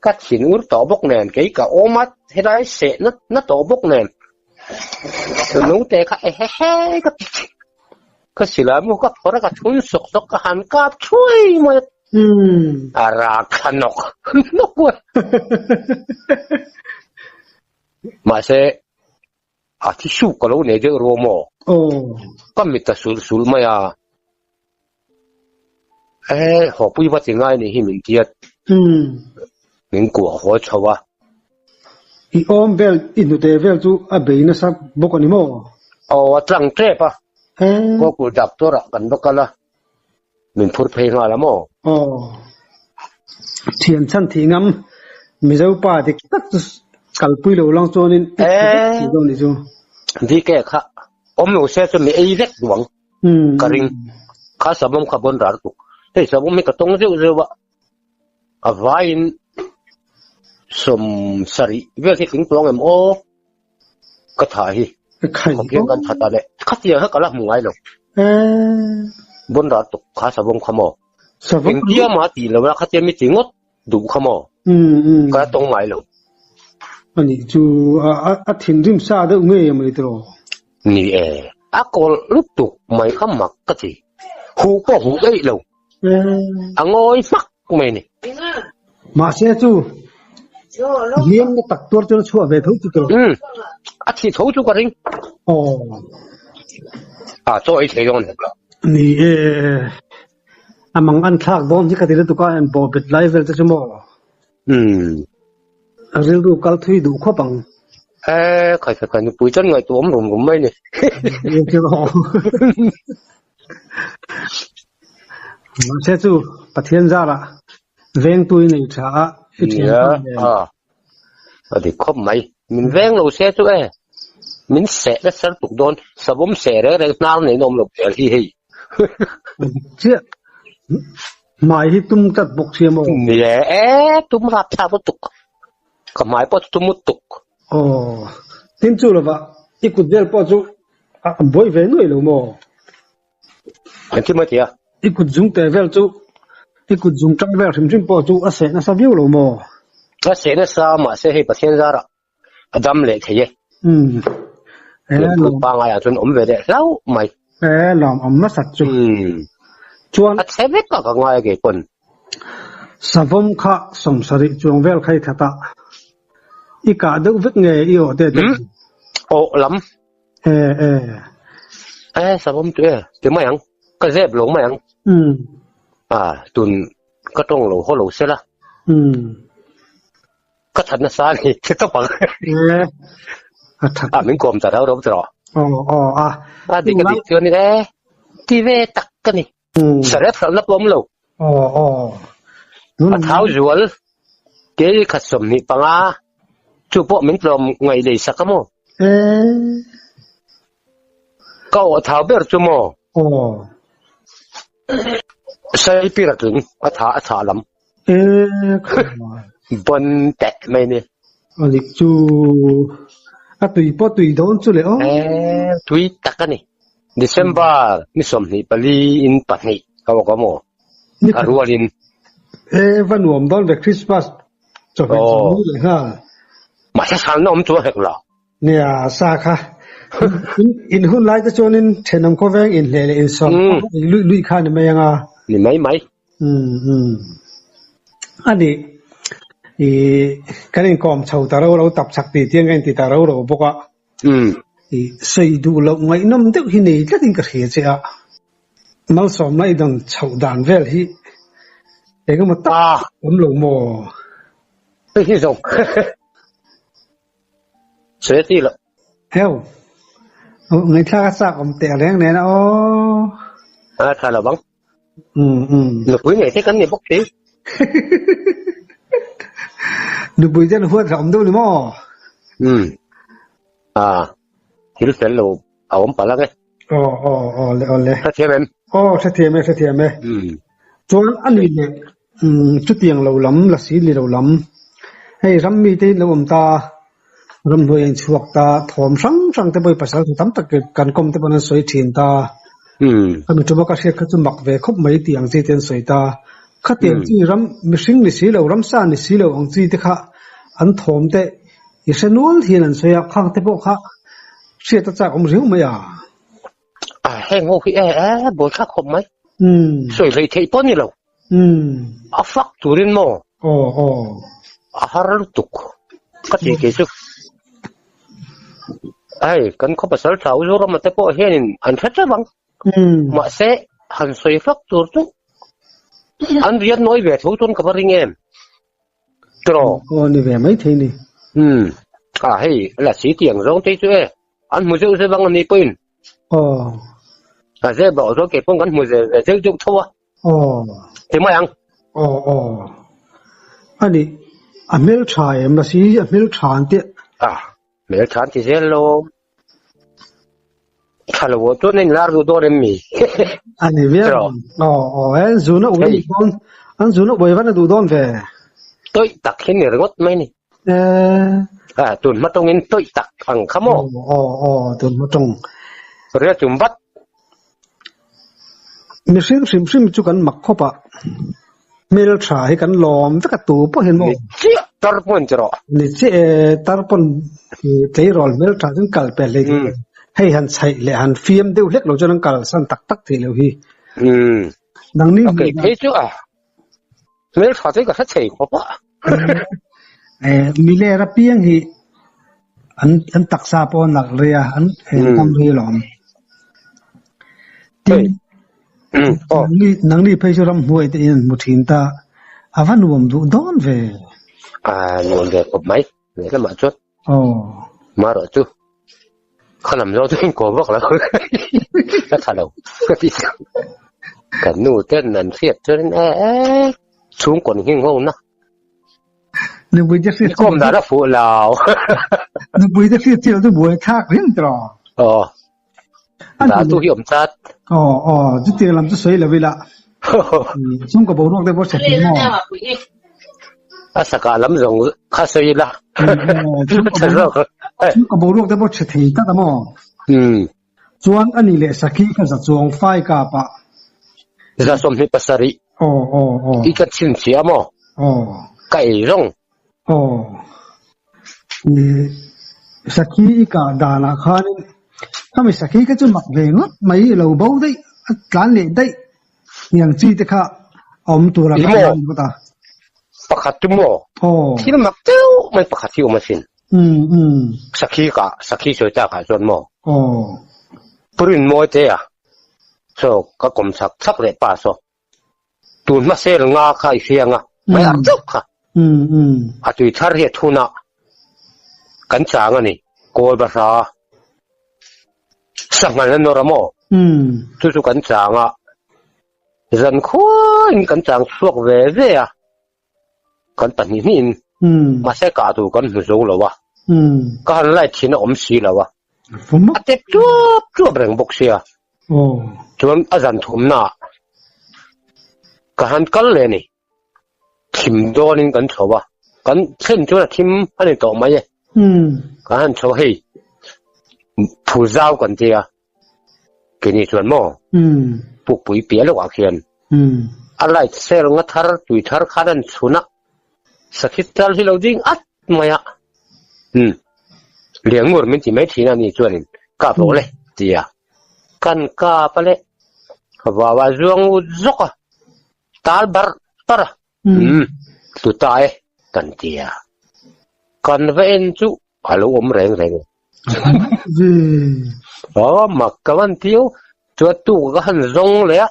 ka thin ur tawh bawk nen, kei ka awm a, helai seh na na tawh bawk nen, naute kha ehehe ka ti. Ka silai mu ka phawrh a, ka thun sawk sawk, ka han kap thuai mai a. A rak thla nawk nawk a. Mahse, a thi suk ka lo nei deuh ruam aw. Ka mit a sulh sulh mai a. E, hawpui va ti ngai ni hi min tiat. Min kuah haw chho a. I awm vel, i hnute vel chu a bei nasa bawk a ni maw? Aw, a tlang tep a. Kawkul doctor ah kan va kal a, min phur phei nghal a maw? Aw, thian chhan thih ngam Mizo pa dik tak chu kalpui lo lang chuanin i thli vek thei dawn ni chu. DK kha awm lo se chu mi ei vek duh ang ka ring. Kha savawm kha bawn rar tuk. Hei savawm hi ka tawng zeuh zeuh a. A vaiin 70 vel hi tling tluang em aw ka tha hi khawp hian kan that a le khatiang kha ka la hmu ngai lo bon rat tuk kha savawm kha maw engtia ma tih lo la khatia mi ti ngawt duh kha maw ka la tawng ngai lo ani chu a thinrim sa deuh ngei a mai tiraw ni e a kawl lutuk mai kha mak ka ti huh pawh huh daih lo A ngawi hmak mai ni. Mahse chu hliam na tak tuar chuan a chhuah ve tho chu tawh. Umm, a thih tho chu ka ring. Aw. A chaw ei thei dawn hek lo. Ni e, a mang an thlak dawn hi ka ti lutuk a, en bawh bet lai vel te chu maw. Umm. A rilru kal thui duh khawp ang. E, khai khai khai, nupui chuan ngaihtuah awm rum rum mai ni. Mahse chu Pathian zarah vengtu i nei tha a, i thian hman nen. Nia, a dik khawp mai. Min veng lo se chu e, min seh nasa lutuk dawn, savawm seh reng reng hnar nen a awm lo zel hi hei. A dik chiah. Hmai hi tum tlat bawk sia maw? Nia e, tum rapthlak lutuk. Ka hmai pawh chu tum lutuk. Aw, tin chu lovah i kut vel pawh chu a buai ve nuai lo maw? Engtin mai tia? I kut zung te vel chu, i kut zung tang vel hrim hrim pawh chu a seh nasa viau lo maw? A seh nasa mahse hei Pathian zarah a dam leh thei e. Umm. Lungphut pangaiah chuan awm ve leh hlauh mai. E lawm awm nasat chu. Umm. Chuan a chhe vek a ka ngai a kei pawn. Savawm kha 70 chuang vel kha i that a. I kah deuh vek nge i awh te te? Umm. Awh lam. E e. E savawm tu e ti mai ang. Ka zep lo mai ang. Umm. A tun ka tawng lo haw lo sela. Umm. Ka that nasa a ni che tawp ang. E a that. A min kawm ta rau rau tawh. Aw aw a. A dik a dik chuan e ti ve tak ka ni. Sarep hralhna pawh awm lo. Aw aw. A thau zual kei khat 25 chu pawh min tlawm ngaih lei sak a maw. Eh. Ka awh thau ber chu maw? Aw. Saipir a tling, a tha a chhah lam. Eh, Bon teh mai ni. A dik chu a tui pawh tui dawn chu le aw. Eh, tui tak a ni. December ni 24 in pahnih ka awk a maw? A rualin. Eh, va nuam dawn ve Christmas chawhmeh chu leh nghal. Mahse salna awm chu a hek lo. Nia, sa kha in hun lai te chuanin thenawm khawveng inhleh leh insawm luih luih kha ni mai anga. Ni mai mai. A ni, i kan inkawm chho ta ro ro tap chak tih tiang ka inti ta ro ro bawk a. I sawi duh loh ngaihnawm deuh hi nei tlatin ka hria che a. Malsawmna i dawn chhoh dan vel hi engemaw tak awm lo maw? Hei hi zawng. Sawi a ti loh. Heo. Ngaihthlak a chak awm teh reng nen a aw. A tha lo bang. Nupui nei te kan ni bawk si. Nupui ten huat hlauh awm deuh ni maw? Umm. A thil fel lo a awm palh ang e. Aw aw aw le aw le. Hrethiam em? Aw hrethiam e hrethiam e. Chuan a ni leh chutiang lo lam la si ni lo lam hei ram mite in lo awm ta ramhnuai a inchhuak ta thawm hrang hrang te pawh pasal tam tak kan kawm te pawn an sawi thin ta. Ka mi tuma ka hriat kha chu mak ve khawp mai tih ang chi te an sawi ta. Khatiang chi ram mihring ni si lo ramsa ni si lo ang chi te kha an thawm te i hre nual hian an sawi a, khang te pawh kha hriat a chak awm riau mai a. A heng ho hi e e bawl thlak khawp mai. Sawi hlei theih pawh ni lo. A fak turin maw? Aw aw. A har lutuk ka ti kei chu. Hei kan khaw pasal tha u Zorama te pawh hianin an hre teuh ang. Mahse han sawi fak tur chu an riat nawi ve tho chuan ka va ring em. Tiraw? Aw ni ve mai thei ni. Umm a hei la si tiang zawng te chu e an hmu zeuh zeuh ang a ni pawhin. Aw. A zep loh chuan kei pawh kan hmu ve ve zeuh zeuh tho a. Aw. Ti mai ang. Aw aw. A ni a hmel tha em la si a hmel tha an tih. A hmel tha an ti zel lo. Tha lo chuan a inlar duh dawn em mi? A ni viau. Aw aw e zuna uai duh dawn an zuna uai van a duh dawn ve. Tawih tak hi ni ringawt mai ni. A tun hma tawngin tawih tak ang kha maw? Aw aw tun hma tawng. Ria chum vat. Mihring hrim hrim chu kan mak khawp a, hmel tha hi kan lawm vek a tu pawh hian maw? Ni chiah tar pawn ti rawh. Ni chiah e, tar pawn tleirawl hmel tha chuan kal pe hlei thei lo. Hei han chhaih leh han fiam deuh hlek lo chuan an kalsan tak tak thei lo hi. Nangni Okay, phei chu a hmel tha chu ka hre thei khawp a. Miler apiang hi an an taksa pawh a nalh rei a, an engkam rei alawm. Tin, nangni nangni phei chu ramhnuai te in an hmu thin ta, a va nuam duh dawn ve. A nuam ve khawp mai, lehlamah chuan. Aw. Marawh chu kha lam zawng chu in kawm vak lo ka tha lo ka ti chu kan nu ten an hriat chuan e e chhungkawn nghing ho na Nupui te hriat kawm dan a fuh lo Nupui te hriat chiah chu buai thlak reng tawh. Aw. Da tu hi awm chat. Aw aw chutiang lam chu sawi lo ila. Chhungkaw boruak te pawh hre thei maw? A saka lam zawng kha sawi ila. Chhungkaw boruak te pawh hre thei tak a maw? Chuan a ni leh sakhi kha za chuang fai kap a. 27. Aw aw aw. I ka chhinchhiah maw? Aw. Ka ei zawng. Aw. Sakhi i kah danah khanin khami sakhi kha chu mak ve ngawt mai i lo bo daih a tlan leh daih hniang chi te kha a awm tura ka ngai ngawt a. Pakhat chu maw? Aw. Thil mak deuh mai pakhat hi awm asin. Umm umm. Sakhi kah sakhi sawi takah chuan maw? Aw. Purin mawi te a saw ka kawm chak chak leh pa saw. Tun hmasel nga kha i hriang a, mai ar deuh kha. A tui thar hi a thun a, kan chang a ni. Kawl bahra sanghal a nawr a maw? Chu chu kan chang a, zan khuain kan chang chhuak ve ve a, kan pahnih hnihin mahse kah tur kan hmu zo lo a. Ka han light thin a awm si lo a. A tep chuap chuap reng bawk sia. Chuan a zan thumna ah ka han kal leh a ni. Thim dawnin kan chho a, kan thlen chuan a thim a ni tawh mai e. Kan han chho a hei phul zau kan tia keini chuan maw pukpui piah lawkah khian a light cell nga thar tui thar khan an chhun a, sakhi tal hi lo ding at mai a, liangur min ti mai thin a ni chuanin kap rawh le tia kan kap a le vau a zuang zawk a. Tal bar bar a, umm tlu ta e kan ti a, kan va en chu a lo awm reng reng. Aw mak ka van tiu, chuan tuk ka han zawng leh a,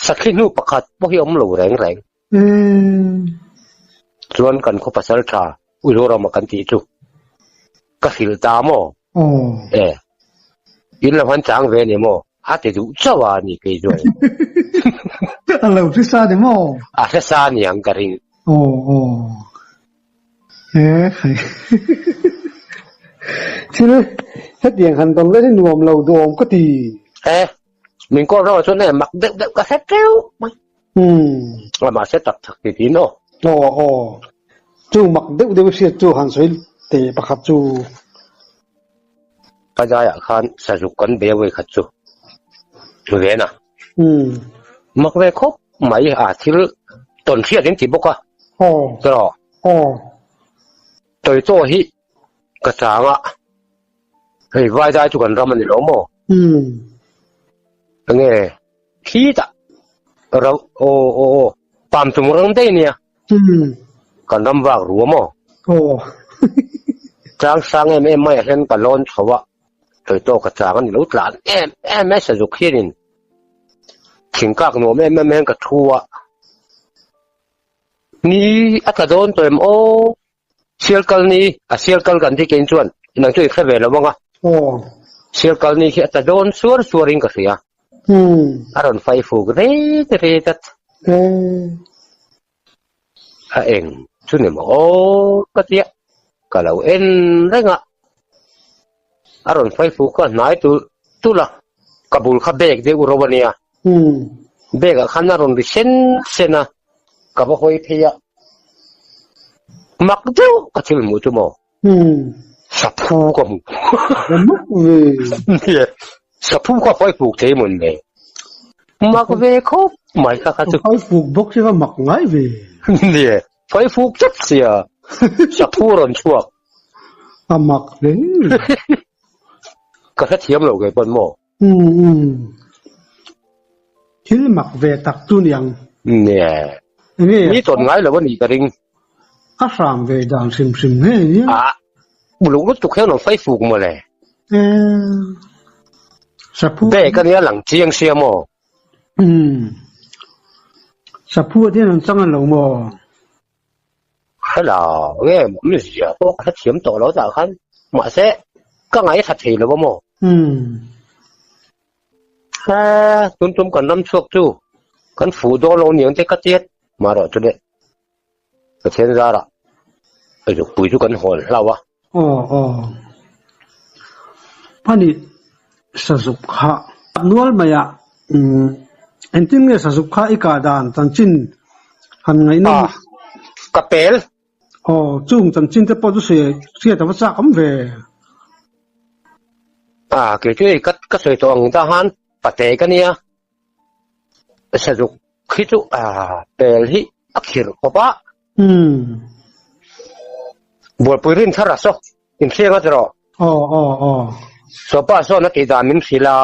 sakhi hnu pakhat pawh hi a awm lo reng reng. Chuan kan khaw pasal tha U Zorama kan tih chu ka hrilh ta maw? E, in lo han chang ve a ni maw? A ti duh chauh a ni kei chuan. A lo hre sa ni maw? A hre sa ni ang ka ring. Aw aw. E khai. Thil hetiang han dawn leh hi nuam lo duhawm ka ti. E, min call reuh ah chuan e mak deuh deuh ka hre teuh mai. Umm. A mahse tak tak ti tiin aw. Aw aw. Chu mak deuh deuh hriat chu han sawi teh pakhat chu. Ka zaiah khan sazuk kan be vawi khat chu ven a. Umm. Mak ve khawp mai a thil tawn hriat in ti bawk a. Aw. Tiraw? Aw. Tawitaw hi ka chang a, hei vai zai chu kan ram a ni lo maw? Umm. Enge Khitah ro aw aw aw pam chung rang daih nia. Kan ram vak ru a maw? Aw. Chang sang em em maiah hian ka lawn chho a, sawi tawk ka chang a ni lo tlan em em mai sazuk hianin thingkak nuam em em hian ka thu a. Ni a tla dawn tawh em aw? Sial kal ni a sial kal kan ti kein chuan nang chu i hre ve lo ang a. Aw. Sial kal ni khi a tla dawn suar suar in ka hria. Hmm. A rawn fai fuk ret ret at. Eh. A eng chu ni maw aw ka tia ka lo en reng a. A rawn fai fuk a hnai tul tul a. Ka bul kha bag deuh ro a nia. Hmm. Bag ah khan a rawn ri sen sen a. Ka va hawi phei a, mak deuh ka thil hmuh chu maw? Saphu ka hmu. Mak ve. Nia, saphu kha hawi fuk thei mawn le. Mak ve khawp mai kha kha chu. Hawi fuk bawk hi va mak ngai ve. Nia, hawi fuk tlat sia, saphu rawn chhuak. A mak hle. Ka hrethiam lo kei pawn maw? Umm thil mak ve tak chu niang. Nge. Nge. Ni tawn ngai lo a nih ka ring. A hram ve dan hrim hrim nge nia. Ah, uluk lutuk hian rawn fai fuk mawle. Eh. Saphu. Bag a nia lang chiang sia maw? Umm. Saphu a hian an chang a lo maw? Hela nge awmzia pawh ka hrethiam tawh lo tah khan mahse ka ngaihthla thei lo a maw? He tun tum kan ram chhuak chu kan fuh dawn lo niang te ka tiat marawh chu le Pathian zarah zukpui chu kan hawn hlau a. Aw aw ani sazuk kha nual mai a engtin nge sazuk kha i kah dan chanchin han ngaihna Ah ka pel. Aw chung chanchin te pawh chu sawi hriat a va chak awm ve. Ah kei chu hei ka ka sawi tawh ang ta khan pate ka nia sazuk khi chu ah pel hi a khirh khawp a. Umm. Bualpui rin thar a saw inhriang a tiraw? Aw aw aw. Sawpa sawn a tih dan min hrilh a,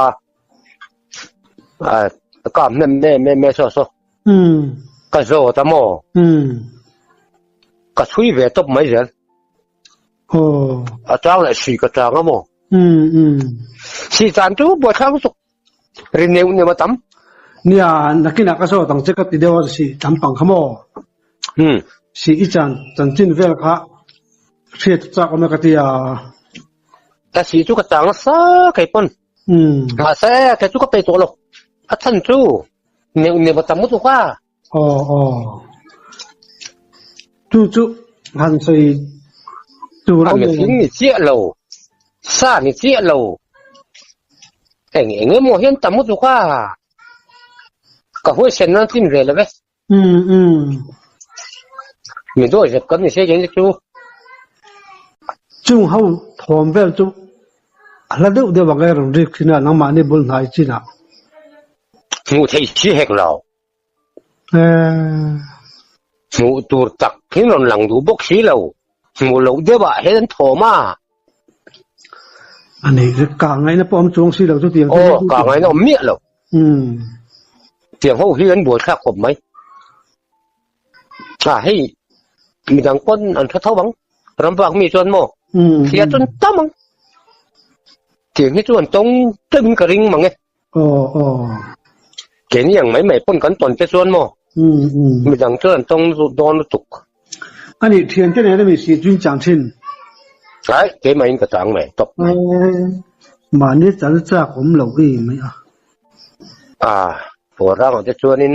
a kap hnem em em e saw saw. Umm. Ka zawt a maw? Umm. Ka chhui ve tawp mai zel. Aw. A chang leh hri ka chang a maw? Umm umm. Hri chan chu buaithlak lutuk. Ri neuh neuh a tam. Nia, nakinah ka zawt ang che ka ti deuh a si tam pang kha maw? Umm. Si i chan chanchin vel kha hriat chak awm e ka ti a. Ka si chu ka chang nasa kei pawn. Umm. Mahse kei chu ka pe tawh lo. A chhan chu neuh neuh a tam lutuk a. Aw aw. Chu chu han sawi Tur A awm mihring ni chiah lo, sa ni chiah lo, eng eng emaw hian tam lutuk a, ka huaisen nan tlin ve lo e. Um um. Mi dawi zet kan ni se hian chu. Chung ho thawm vel chu a hla deuh deuh ang e rawn rik thin a, nangmahni bul hnai chinah. Hmuh theih si hek lo. Hmuh tur tak hi rawn lang duh bawk si lo. Hmuh loh deuh ah hian an thawm a. A nei zet kah ngaihna pawh awm chuang si lo chu tiang te. Aw kah ngaihna awm miah lo. Tiang ho hi an buaithlak khawp mai. A hei midang pawn an tha tho ang. Ramvak mi chuan maw thlia chuan tam ang. Tiang hi chu an tawng teuhin ka ring mang e. Aw aw. Keini ang mai mai pawn kan tawn te chuan maw? Um um. Midang chuan an tawng dawn lutuk. A nih thian te nen a mi si chuin chang thin. Ai, keimah in ka chang mai tawp mai. Mahni chal chak awm loh i mai a. A, Pawrangah te chuanin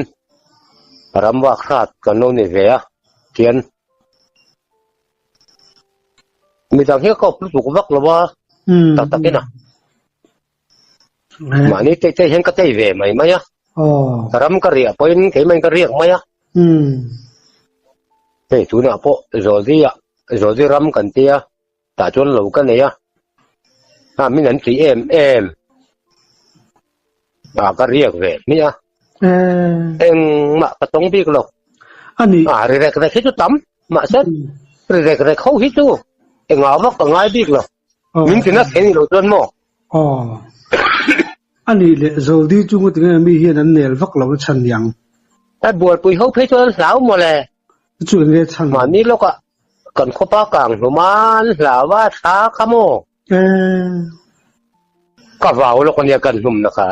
ramvak hrat kan lo ni ve a, tian midang hi a kawp lutuk vak lo a, tak takin a. Mahni tei tei hian ka tei ve mai mai a. Ram ka riah pawhin keimah in ka riak mai a. Hei tunah pawh Zawldi ah Zawldi ram kan tia tah chuan lo ka nei a. A min an tih em em. A ka riak ve hmiah a. Engmah ka tawng bik lo. A ri rek rek hi chu tam mahse ri rek rek ho hi chu engah vak ka ngai bik lo. Min ti nasa ni lo chuan maw? Aw. A nih leh Zawldi chu ngawt nge mi hian an nel vak lo chhan niang? A bualpui ho phei chuan an hlau maw le? Chu eng nge chhan? Mahni lawkah kan khawpa kang hlum a, an hlau a, thla kha maw? Ee. Ka vau lawk ania kan hlum na kha.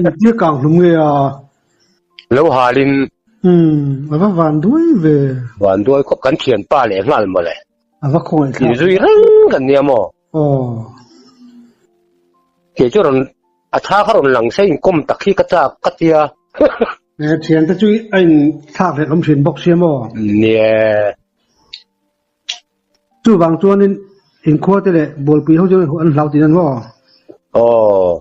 Engtia kang hlum nge a? Lo halin. Umm, a va van duai ve. Van duai khawp kan thianpa leh nghal maw le? A va khawngaih thlak. Inzui reng kan nia maw? Aw. Kei chu rawn a tha kha rawn lang se inkawm tak hi ka chak ka tia. E thian te chu a in thlak leh awm thin bawk sia maw? Nia. Chuvang chuanin inkhua te leh bualpui ho chu an hlau tih nan maw? Aw,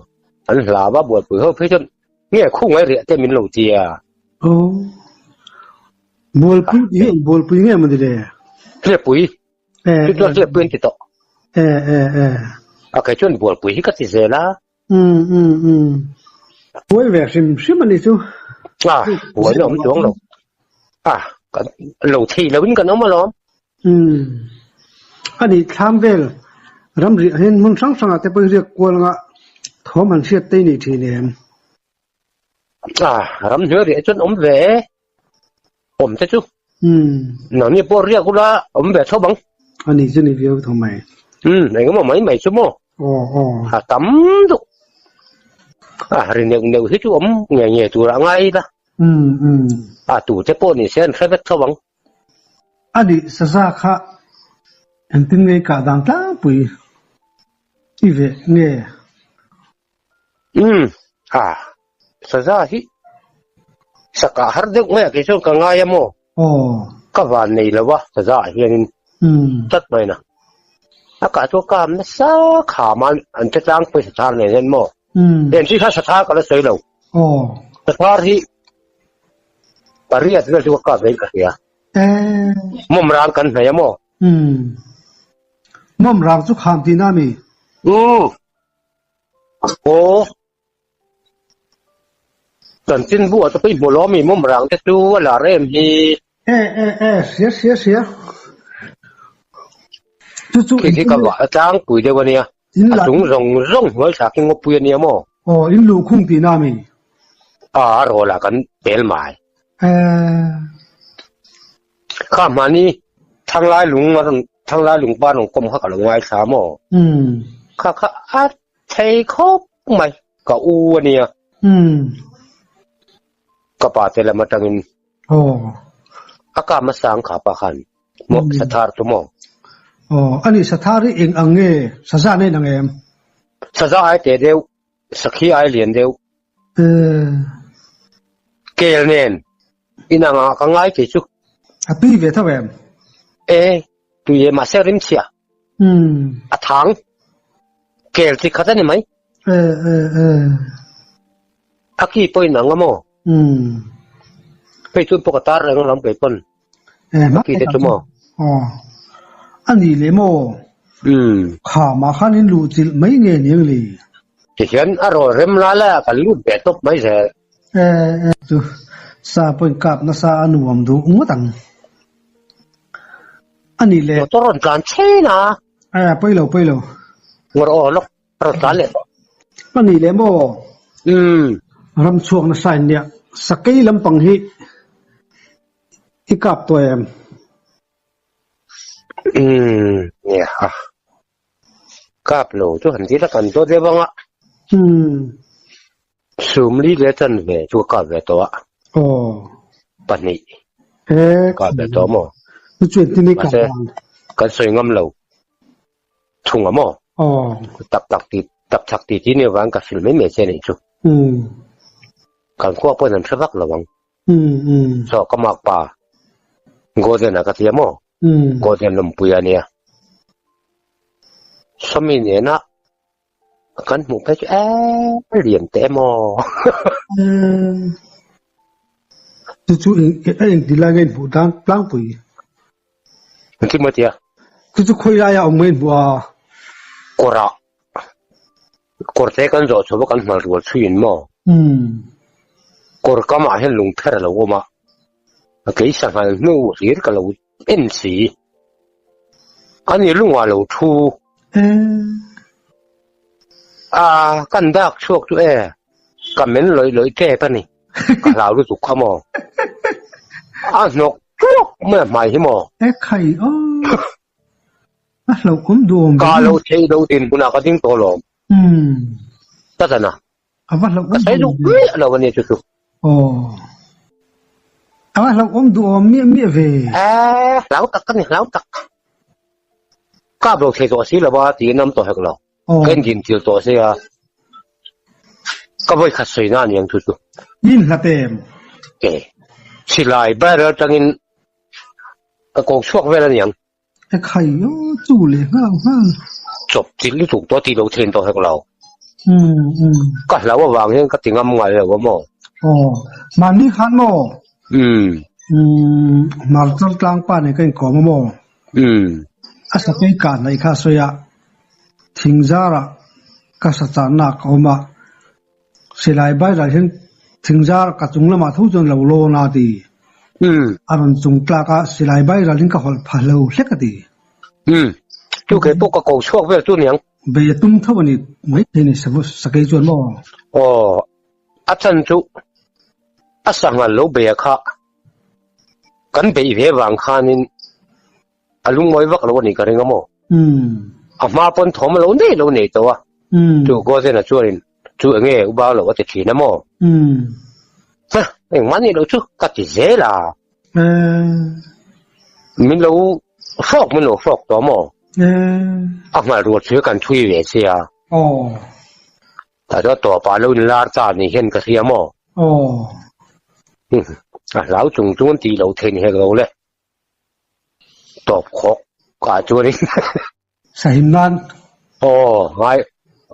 an hlau a bualpui ho phei chuan nge khungai riah te min lo tia. Aw. Bualpui tih hi eng bualpui nge maw ni le? Hlepui. Chu chuan hlepui an ti tawh. E e e. A kei chuan bualpui hi ka ti zel a. Um um um. Buai ve hrim hrim a ni chu. A, buaina awm chuang lo. A, kan lo thei lo in kan awm alawm. Um. A nih thlam vel ramri ah hian hmun hrang hrang ah te pawh hi riak kual anga thawm han hriat te i nei thin em? A, ramhnuai riah chuan awm ve e. Awm te chu. Umm. Nangni pawh riak ula awm ve tho bang. A ni chu ni viau tho mai. Umm, engemaw mai mai chu maw. Aw aw. A tam deuh. A ri neuh neuh hi chu awm nge nge tur a ngai ila. Umm umm. A tu te pawh ni se an hre vek tho bang. A nih saza kha engtin nge i kah dan tlangpui i veh nge? Umm, a, saza hi sakah har deuh mai a kei chuan ka ngai a maw? Aw. Ka van nei lo a saza ah hianin tlat mai na. A kah chu a kam nasa kham a, an che tlangpui sathar nen hian maw? Eng chi kha sathar ka la sawi lo. Aw. Sathar hi pariat vel chu ka kap vein ka hria. Mawm rang kan hnaih a maw? Umm. Mawm rang chu kham tihna a mi? Umm. Aw. Chanchin buah te pawh i hmu lo ami mawm rang te chu a lar em hi. E e e hria hria hria. Chu chu Khi khi ka vah a tlangpui deuh a nia. A chung zawng zawng hnuai thlak hi ngawpui a nia maw? Aw in luhkhung tihna ami? A a rawl ah kan pel mai. E. Kha hmani Thanglai lung a rawn Thanglai lung pa rawn kawm kha ka lo ngaithla maw? Umm. Kha kha a thei khawp mai ka u a nia. Umm. Ka pa te lam atangin. Aw. A kam a sang kha pa khan maw Sathar chu maw? Aw ani Sathar hi eng ang nge Saza nen ang em? Saza ai teh deuh. Sakhi ai lian deuh. Kel nen inang ah ka ngai kei chu. A tui ve tho em? E, tui e mahse rim chhia. A thang kel chi khat a ni mai. A ki pawh in ang a maw? Hei chuan pawh ka tar reng a lam kei pawn. A ki te chu maw? A ni leh maw? Khamah khan in luh chilh mai nge niang le? Tihian a rawn rem lai laiah kan lut ve tawp mai zel. Chu sa pawhin kap nasa a nuam duh ngawt ang. A ni leh. Motor rawn tlan chhen a. A pawi lo pawi lo. Ngawr aw lawk a rawn tlan leh tawh. A ni leh maw? Ram chhuak nasa in nia. Sakei lampang hi i kap tawh em? Nia. Kap lo chu han ti la kan dawt deuh ang a. Sumli leh chanve chu ka kap ve tawh a. Pahnih ka kap ve tawh maw? Mahse kan sawi ngam lo thung a maw? Tak tak ti tak chak ti ti ni avang ka hrilh mai mai che anih chu. Kan khua pawhin an hre vak lo ang. Saw ka makpa Golden-a ka tia maw? Golden lawmpui a nia. Sawmi nena kan hmuh phei chu eee lian teh emaw. Chu chu a engti lai nge inhmuh dan tlangpui? Engtin maw tia? Chu chu khawi laia awm nge inhmuh a? Kawrah Kawr te kan zawh chhuah a kan hmal rual chhui in maw? Kawr kamah hian lungpher a lo awm a, a kei sanghal hnu hlir ka lo en si. Ani lungah lo thu. A, kan dak chhuak chu e, ka men lawih lawih tep a ni. Ka hlau lutuk kha maw? A hnawk tluak mai a hmai hi maw? E khai aw. A hlauhawm duhawm ve. Ka lo thei lo din hunah ka ding tawh lawm. Ka zan a. A va hlauhawm Ka sawi duh miah lo a ni chu chu. Aw. A va hlauhawm duhawm miah miah ve. Eh, hlau tak ka ni, hlau tak. Kap lo thei tawh si lo a tiin am tawh hek lo. Ka indin thil tawh si a. Ka vawi khat sawi na a ni ang chu chu. In hlat em? Eh, silai barrel atangin ka kawk chhuak vel a ni ang. E khai aw chu leh nghal nghal. Chawp chilh lutuk tawh tih lo then tawh hek lo. Ka hlau avang hian ka ti ngam ngai lo a maw? Aw, mahni khan maw? Martar tlangpa nen ka inkawm a maw? A sakei kah hnaih kha a sawi a, thingzarah ka sa chahna ka awm a, Silai bairal hian thingzar ka chung lamah tho chuan lo lawn a ti. A rawn chung tlak a, silai bairal in ka hawlh pha hlo hlek a ti. Umm. Chu kei pawh ka ko chhuak vel chu niang. Bei a tum tho a ni mai thei ni sakei chuan maw? Aw, a chan chu a sangha lo bei a kha kan beih ve vang khanin A lungngawi vak lo a nih ka ring a maw? A hma pawn thawm a lo nei lo nei tawh a. Chu Gozen-a chuanin chu eng nge u bau lo a ti thin a maw? Hah, engmah nih loh chu ka ti zel a. Min lo hrawk min lo hrawk tawh a maw? A nghal rual chu kan thui ve sia. Tah chuan tawpah lo inlar ta ni hian ka hria maw? A hlau chung chung an tih loh theih ni hek lo le. Tawp khawk ah chuanin Sahim nan. Aw ngai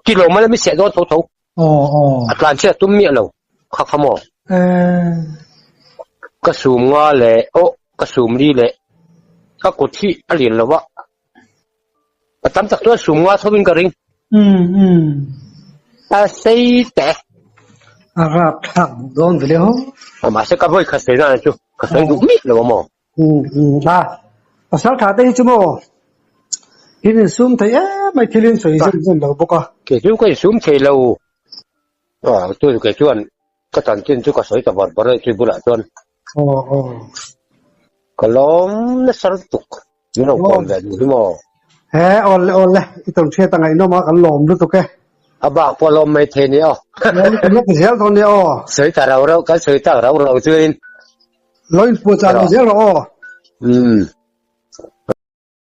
ti lo mai la mi seh dawn tho tho. Aw aw. A tlan chhiat tum miah lo kha kha maw. Eh. Ka sum nga leh aw ka sum li leh ka kut hi a lian lo a. A tam tak chuan sum nga tho in ka ring. Um um. A sei teh. A rap thlak dawn ve le ho. Mahse ka vawi khat sawi na chu ka sawi duh miah lo a maw. A, pasal tha te hi chu maw in insum thei em mai thil in sawi zem zem lo bawk a. Kei chu ka insum thei lo. Aw chu kei chuan ka chanchin chu ka sawi ta bar bar a chui bulah chuan. Aw aw. Ka lawm nasa lutuk min rawn kawm ve duh hi maw. He aw le aw le i tawn hriat a ngaihnawm a kan lawm lutuk e. A bak pawh lawm mai thei nia aw. Kan la ti zel dawn nia aw. Sawi ta rau rau kan sawi tak rau rau chuanin. Lo inpuah chah lo zel rawh aw. Umm.